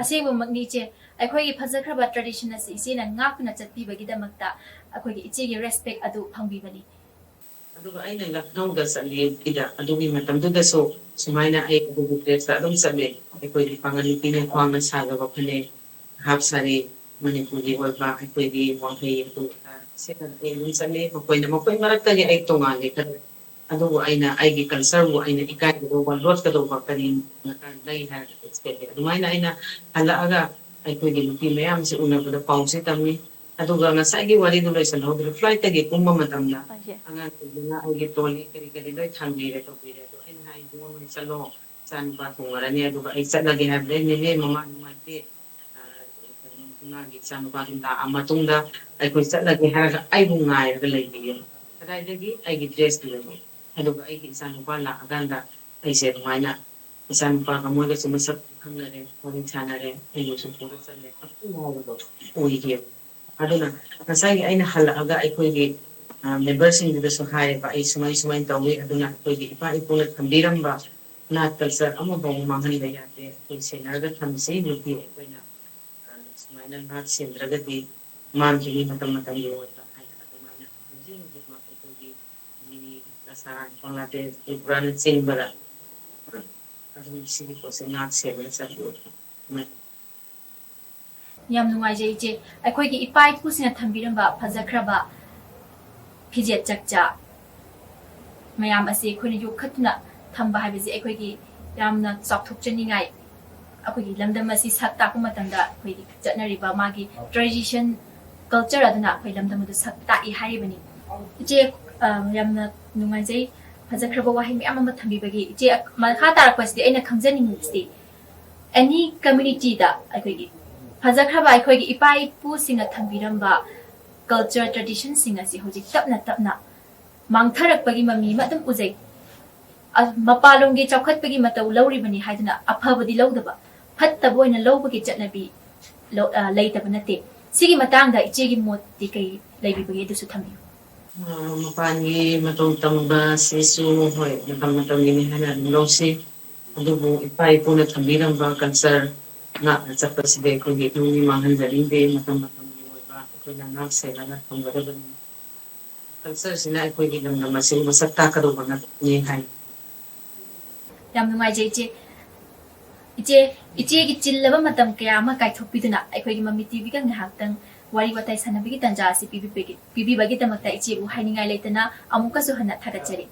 ꯑꯁꯦꯡꯕꯃꯛꯅꯤ, ꯏꯆꯦ꯫ ꯑꯩꯈꯣꯏꯒꯤ ꯐꯖꯈ꯭ꯔꯕ tradition ꯑꯁꯤ ꯏꯆꯦꯅ ꯉꯥꯛꯇꯨꯅ ꯆꯠꯄꯤꯕꯒꯤꯗꯃꯛꯇ ꯑꯩꯈꯣꯏꯒꯤ ꯏꯆꯦꯒꯤ respect ꯑꯗꯨ ꯐꯪꯕꯤꯕꯅꯤ꯫ ꯑꯗꯨꯒ ꯑꯩꯅ ꯂꯈꯅꯧꯗ ꯆꯠꯂꯤꯗ, ꯑꯗꯨꯒꯤ ꯃꯇꯝꯗꯨꯗꯁꯨ ꯁꯨꯃꯥꯏꯅ ꯑꯩ ꯑꯗꯨꯒꯤ ꯗ꯭ꯔꯦꯁꯇ ꯑꯗꯨꯝ ꯆꯠꯂꯦ꯫ ꯑꯩꯈꯣꯏꯒꯤ ꯄꯥꯉꯜ ꯅꯨꯄꯤꯅ ꯈ꯭ꯋꯥꯡꯅ ꯁꯥꯖꯕ ꯐꯅꯦꯛ, ꯍꯥꯞ ꯁꯥꯔꯤ, ꯃꯅꯤꯄꯨꯔꯒꯤ ꯑꯣꯏꯕ ꯑꯩꯈꯣꯏꯒꯤ ꯋꯥꯡꯈꯩ ꯑꯗꯨ ꯑꯗꯥ ꯁꯦꯠꯂꯒ ꯑꯩ ꯑꯗꯨꯝ ꯆꯠꯂꯦ꯫ ꯃꯈꯣꯏꯅ, ꯃꯈꯣꯏ ꯃꯔꯛꯇꯒꯤ ꯑꯩ ꯇꯣꯉꯥꯜꯂꯦ ꯈꯔ꯫ ꯑꯗꯨꯕꯨ ꯑꯩꯅ ꯑꯩꯒꯤ ꯀꯜꯆꯔꯕꯨ ꯑꯩꯅ ꯏꯀꯥꯏꯒꯗꯧꯕ, ꯂꯣꯠꯀꯗꯧꯕ ꯀꯔꯤ ꯗꯔꯀꯥꯔ ꯂꯩ ꯍꯥꯏꯔꯒ ꯑꯦꯛꯁꯄꯦꯛ ꯂꯩ꯫ ꯑꯗꯨꯃꯥꯏꯅ ꯑꯩꯅ ꯍꯜꯂꯛꯑꯒ ꯑꯩꯈꯣꯏꯒꯤ ꯅꯨꯄꯤ ꯃꯌꯥꯝꯁꯦ ꯎꯅꯕꯗ ꯄꯥꯎꯁꯦ ꯇꯝꯃꯤ꯫ ꯑꯗꯨꯒ ꯉꯁꯥꯏꯒꯤ ꯋꯥꯔꯤꯗꯨ ꯂꯣꯏꯁꯤꯜꯍꯧꯗ꯭ꯔꯦ, ꯐ꯭ꯂꯥꯏꯠꯇꯒꯤ ꯀꯨꯝꯕ ꯃꯇꯝꯗ ꯑꯣꯀꯦ꯫ ꯑꯉꯥꯡꯁꯤꯡꯗꯨꯅ ꯑꯩꯒꯤ ꯇ꯭ꯔꯣꯂꯤ ꯀꯔꯤ ꯀꯔꯤ ꯂꯣꯏ ꯊꯥꯡꯕꯤꯔꯦ ꯇꯧꯕꯤꯔꯦ꯫ ꯑꯗꯣ ꯑꯩꯅ ꯍꯥꯏ, "ꯏꯕꯨꯡꯉꯣ, ꯅꯣꯏ ꯆꯠꯂꯣ, ꯏꯆꯥꯅꯨꯄꯥ ꯊꯣꯡꯉꯔꯅꯤ, ꯑꯗꯨꯒ ꯑꯩ ꯆꯠꯂꯒꯦ" ꯍꯥꯏꯕꯗ, "ꯑꯩ ꯅꯦꯅꯦ, ꯃꯃꯥ ꯅꯨꯡꯉꯥꯏꯇꯦ, ꯑ, ꯀꯩꯅꯣ, ꯏꯃꯥꯒꯤ ꯏꯆꯥꯅꯨꯄꯥꯗꯨ ꯂꯥꯛꯑ ꯃꯇꯨꯡꯗ ꯑꯩꯈꯣꯏ ꯆꯠꯂꯒꯦ" ꯍꯥꯏꯔꯒ ꯑꯩꯕꯨ ꯉꯥꯏꯔꯒ ꯂꯩꯕꯤꯌꯦ꯫ "ꯀꯗꯥꯏꯗꯒꯤ?" "ꯑꯩꯒꯤ ꯗ꯭ꯔꯦꯁꯇꯨꯗꯒꯤ"꯫ ꯑꯗꯨꯒ ꯑꯩꯒꯤ ꯏꯆꯥꯅꯨꯄꯥ ꯂꯥꯛꯑꯀꯥꯟꯗ ꯑꯩꯁꯦ ꯑꯗꯨꯃꯥꯏꯅ ꯏꯆꯥꯅꯨꯄꯥꯒ ꯃꯣꯏꯒꯁꯨ ꯃꯁꯛ ꯈꯪꯅꯔꯦ, ꯋꯥꯔꯤ ꯁꯥꯟꯅꯔꯦ, ꯑꯩꯕꯨꯁꯨ ꯄꯨꯔ ꯆꯠꯂꯦ꯫ ꯌꯥꯝ ꯅꯨꯡꯉꯥꯏꯕꯗꯣ ꯑꯣꯏꯈꯤꯑꯕ꯫ ꯑꯗꯨꯅ ꯉꯁꯥꯏꯒꯤ ꯑꯩꯅ ꯍꯜꯂꯛꯑꯒ ꯑꯩꯈꯣꯏꯒꯤ, ꯑ, ꯃꯦꯝꯕꯔꯁꯤꯡꯗꯨꯗꯁꯨ ꯍꯥꯏꯌꯦꯕ, "ꯑꯩ ꯁꯨꯃꯥꯏ ꯁꯨꯃꯥꯏꯅ ꯇꯧꯋꯤ, ꯑꯗꯨꯅ ꯑꯩꯈꯣꯏꯒꯤ ꯏꯄꯥ ꯏꯄꯨꯅ ꯊꯝꯕꯤꯔꯝꯕ ꯅꯥꯠ ꯀꯜꯆꯔ ꯑꯃꯐꯥꯎ ꯃꯥꯡꯍꯟꯕ ꯌꯥꯗꯦ, ꯑꯩꯈꯣꯏ ꯁꯦꯟꯅꯔꯒ ꯊꯝꯁꯤ, ꯅꯨꯄꯤ ꯑꯩꯈꯣꯏꯅ, ꯑ, ꯁꯨꯃꯥꯏꯅ ꯅꯥꯠ ꯁꯦꯟꯗ꯭ꯔꯒꯗꯤ ꯃꯥꯡꯈꯤꯅꯤ ꯃꯇꯝ ꯃꯇꯝꯒꯤ ꯑꯣꯏꯕ" ꯍꯥꯏꯅ ꯑꯗꯨꯃꯥꯏꯅ ꯍꯧꯖꯤꯛ ꯍꯧꯖꯤꯛꯃꯛ ꯑꯩꯈꯣꯏꯒꯤ ꯃꯤꯅꯤ, ꯀꯁꯥꯔ, ꯕꯪꯒ꯭ꯂꯥꯗꯦꯁ, ꯇ꯭ꯔꯤꯄꯨꯔꯥꯅꯆꯤꯡꯕꯗ ꯑꯗꯨꯝ ꯁꯤꯒꯤ ꯄꯣꯠꯁꯦ ꯉꯥꯛ ꯁꯦꯜꯂꯒ ꯆꯠꯂꯤ꯫ ꯌꯥꯝ ꯅꯨꯡꯉꯥꯏꯖꯩ, ꯏꯆꯦ꯫ ꯑꯩꯈꯣꯏꯒꯤ ꯏꯄꯥ ꯏꯄꯨꯁꯤꯡꯅ ꯊꯝꯕꯤꯔꯝꯕ ꯐꯖꯈ꯭ꯔꯕ ꯐꯤꯖꯦꯠ ꯆꯛꯆꯥ ꯃꯌꯥꯝ ꯑꯁꯤ ꯑꯩꯈꯣꯏꯅ ꯌꯣꯛꯈꯠꯇꯨꯅ ꯊꯝꯕ ꯍꯥꯏꯕꯁꯤ ꯑꯩꯈꯣꯏꯒꯤ ꯌꯥꯝꯅ ꯆꯥꯎꯊꯣꯛꯆꯅꯤꯡꯉꯥꯏ꯫ ꯑꯩꯈꯣꯏꯒꯤ ꯂꯝꯗꯝ ꯑꯁꯤ ꯁꯛ ꯇꯥꯛꯄ ꯃꯇꯝꯗ ꯑꯩꯈꯣꯏꯒꯤ ꯆꯠꯅꯔꯤꯕ ꯃꯥꯒꯤ tradition ꯀꯜꯆꯔ ꯑꯗꯨꯅ ꯑꯩꯈꯣꯏ ꯂꯝꯗꯝ ꯑꯗꯨ ꯁꯛ ꯇꯥꯛꯏ ꯍꯥꯏꯔꯤꯕꯅꯤ꯫ ꯏꯆꯦ, ꯑ, ꯌꯥꯝꯅ ꯅꯨꯡꯉꯥꯏꯖꯩ ꯐꯖꯈ꯭ꯔꯕ ꯋꯥꯍꯩ ꯃꯌꯥꯝ ꯑꯃ ꯊꯝꯕꯤꯕꯒꯤ꯫ ꯏꯆꯦ, ꯃꯈꯥ ꯇꯥꯔꯛꯄꯁꯤꯗꯤ ꯑꯩꯅ ꯈꯪꯖꯅꯤꯡꯉꯤꯁꯤꯗꯤ, ꯑꯦꯅꯤ ꯀꯝꯃ꯭ꯌꯨꯅꯤꯇꯤꯗ ꯑꯩꯈꯣꯏꯒꯤ ꯐꯖꯈ꯭ꯔꯕ ꯑꯩꯈꯣꯏꯒꯤ ꯏꯄꯥ ꯏꯄꯨꯁꯤꯡꯅ ꯊꯝꯕꯤꯔꯝꯕ ꯀꯜꯆꯔ ꯇ꯭ꯔꯦꯗꯤꯁꯟꯁꯤꯡ ꯑꯁꯤ ꯍꯧꯖꯤꯛ ꯇꯞꯅ ꯇꯞꯅ ꯃꯥꯡꯊꯔꯛꯄꯒꯤ ꯃꯃꯤ ꯑꯃ ꯑꯗꯨꯝ ꯎꯖꯩ꯫ ꯑ, ꯃꯄꯥꯟꯂꯣꯝꯒꯤ ꯆꯥꯎꯈꯠꯄꯒꯤ ꯃꯇꯧ ꯂꯧꯔꯤꯕꯅꯤ ꯍꯥꯏꯗꯨꯅ ꯑꯐꯕꯗꯤ ꯂꯧꯗꯕ, ꯐꯠꯇꯕ ꯑꯣꯏꯅ ꯂꯧꯕꯒꯤ ꯆꯠꯅꯕꯤ ꯂꯧ-, ꯑ, ꯂꯩꯇꯕ ꯅꯠꯇꯦ꯫ ꯁꯤꯒꯤ ꯃꯇꯥꯡꯗ ꯏꯆꯦꯒꯤ ꯃꯣꯠꯇꯤ ꯀꯩ ꯂꯩꯕꯤꯕꯒꯦ? ꯑꯗꯨꯁꯨ ꯊꯝꯕꯤꯌꯨ꯫ ꯑ, ꯃꯄꯥꯟꯒꯤ ꯃꯇꯧ ꯇꯝꯕꯁꯤꯁꯨ, ꯍꯣꯏ, ꯃꯇꯝ ꯃꯇꯝꯒꯤꯅꯤ ꯍꯥꯏꯅ ꯑꯗꯨꯝ ꯂꯧꯁꯤ꯫ ꯑꯗꯨꯕꯨ ꯏꯄꯥ ꯏꯄꯨꯅ ꯊꯝꯕꯤꯔꯝꯕ ꯀꯜꯆꯔ ꯉꯥꯛꯅ ꯆꯠꯄꯁꯤꯗꯤ ꯑꯩꯈꯣꯏꯒꯤ ꯏꯄꯨꯒꯤ ꯃꯥꯡꯍꯟꯖꯅꯤꯡꯗꯦ꯫ ꯃꯇꯝ ꯃꯇꯝꯒꯤ ꯑꯣꯏꯕ ꯑꯩꯈꯣꯏꯅ ꯉꯥꯛ ꯁꯦꯜꯂꯒ ꯊꯝꯒꯗꯕꯅꯤ꯫ ꯀꯜꯆꯔꯁꯤꯅ ꯑꯩꯈꯣꯏꯒꯤ ꯂꯝꯗꯝ ꯑꯁꯤꯕꯨ ꯃꯁꯛ ꯇꯥꯛꯀꯗꯧꯕ ꯉꯥꯛꯇꯅꯤ ꯍꯥꯏ꯫ ꯌꯥꯝ ꯅꯨꯡꯉꯥꯏꯖꯩ ꯏꯆꯦ꯫ ꯏꯆꯦ, ꯏꯆꯦꯒꯤ ꯆꯤꯜꯂꯕ ꯃꯇꯝ ꯀꯌꯥ ꯑꯃ ꯀꯥꯏꯊꯣꯛꯄꯤꯗꯨꯅ ꯑꯩꯈꯣꯏꯒꯤ ꯃꯃꯤ ꯇꯤꯚꯤꯒ ꯉꯥꯏꯍꯥꯛꯇꯪ ꯋꯥꯔꯤ ꯋꯥꯇꯥꯏ ꯁꯥꯟꯅꯕꯒꯤ ꯇꯥꯟꯖꯥ ꯑꯁꯤ ꯄꯤꯕꯤꯕꯒꯤ-, ꯄꯤꯕꯤꯕꯒꯤꯗꯃꯛꯇ ꯏꯆꯦꯕꯨ ꯍꯥꯏꯅꯤꯡꯉꯥꯏ ꯂꯩꯇꯅ ꯑꯃꯨꯛꯀꯁꯨ ꯍꯟꯅ ꯊꯥꯒꯠꯆꯔꯤ꯫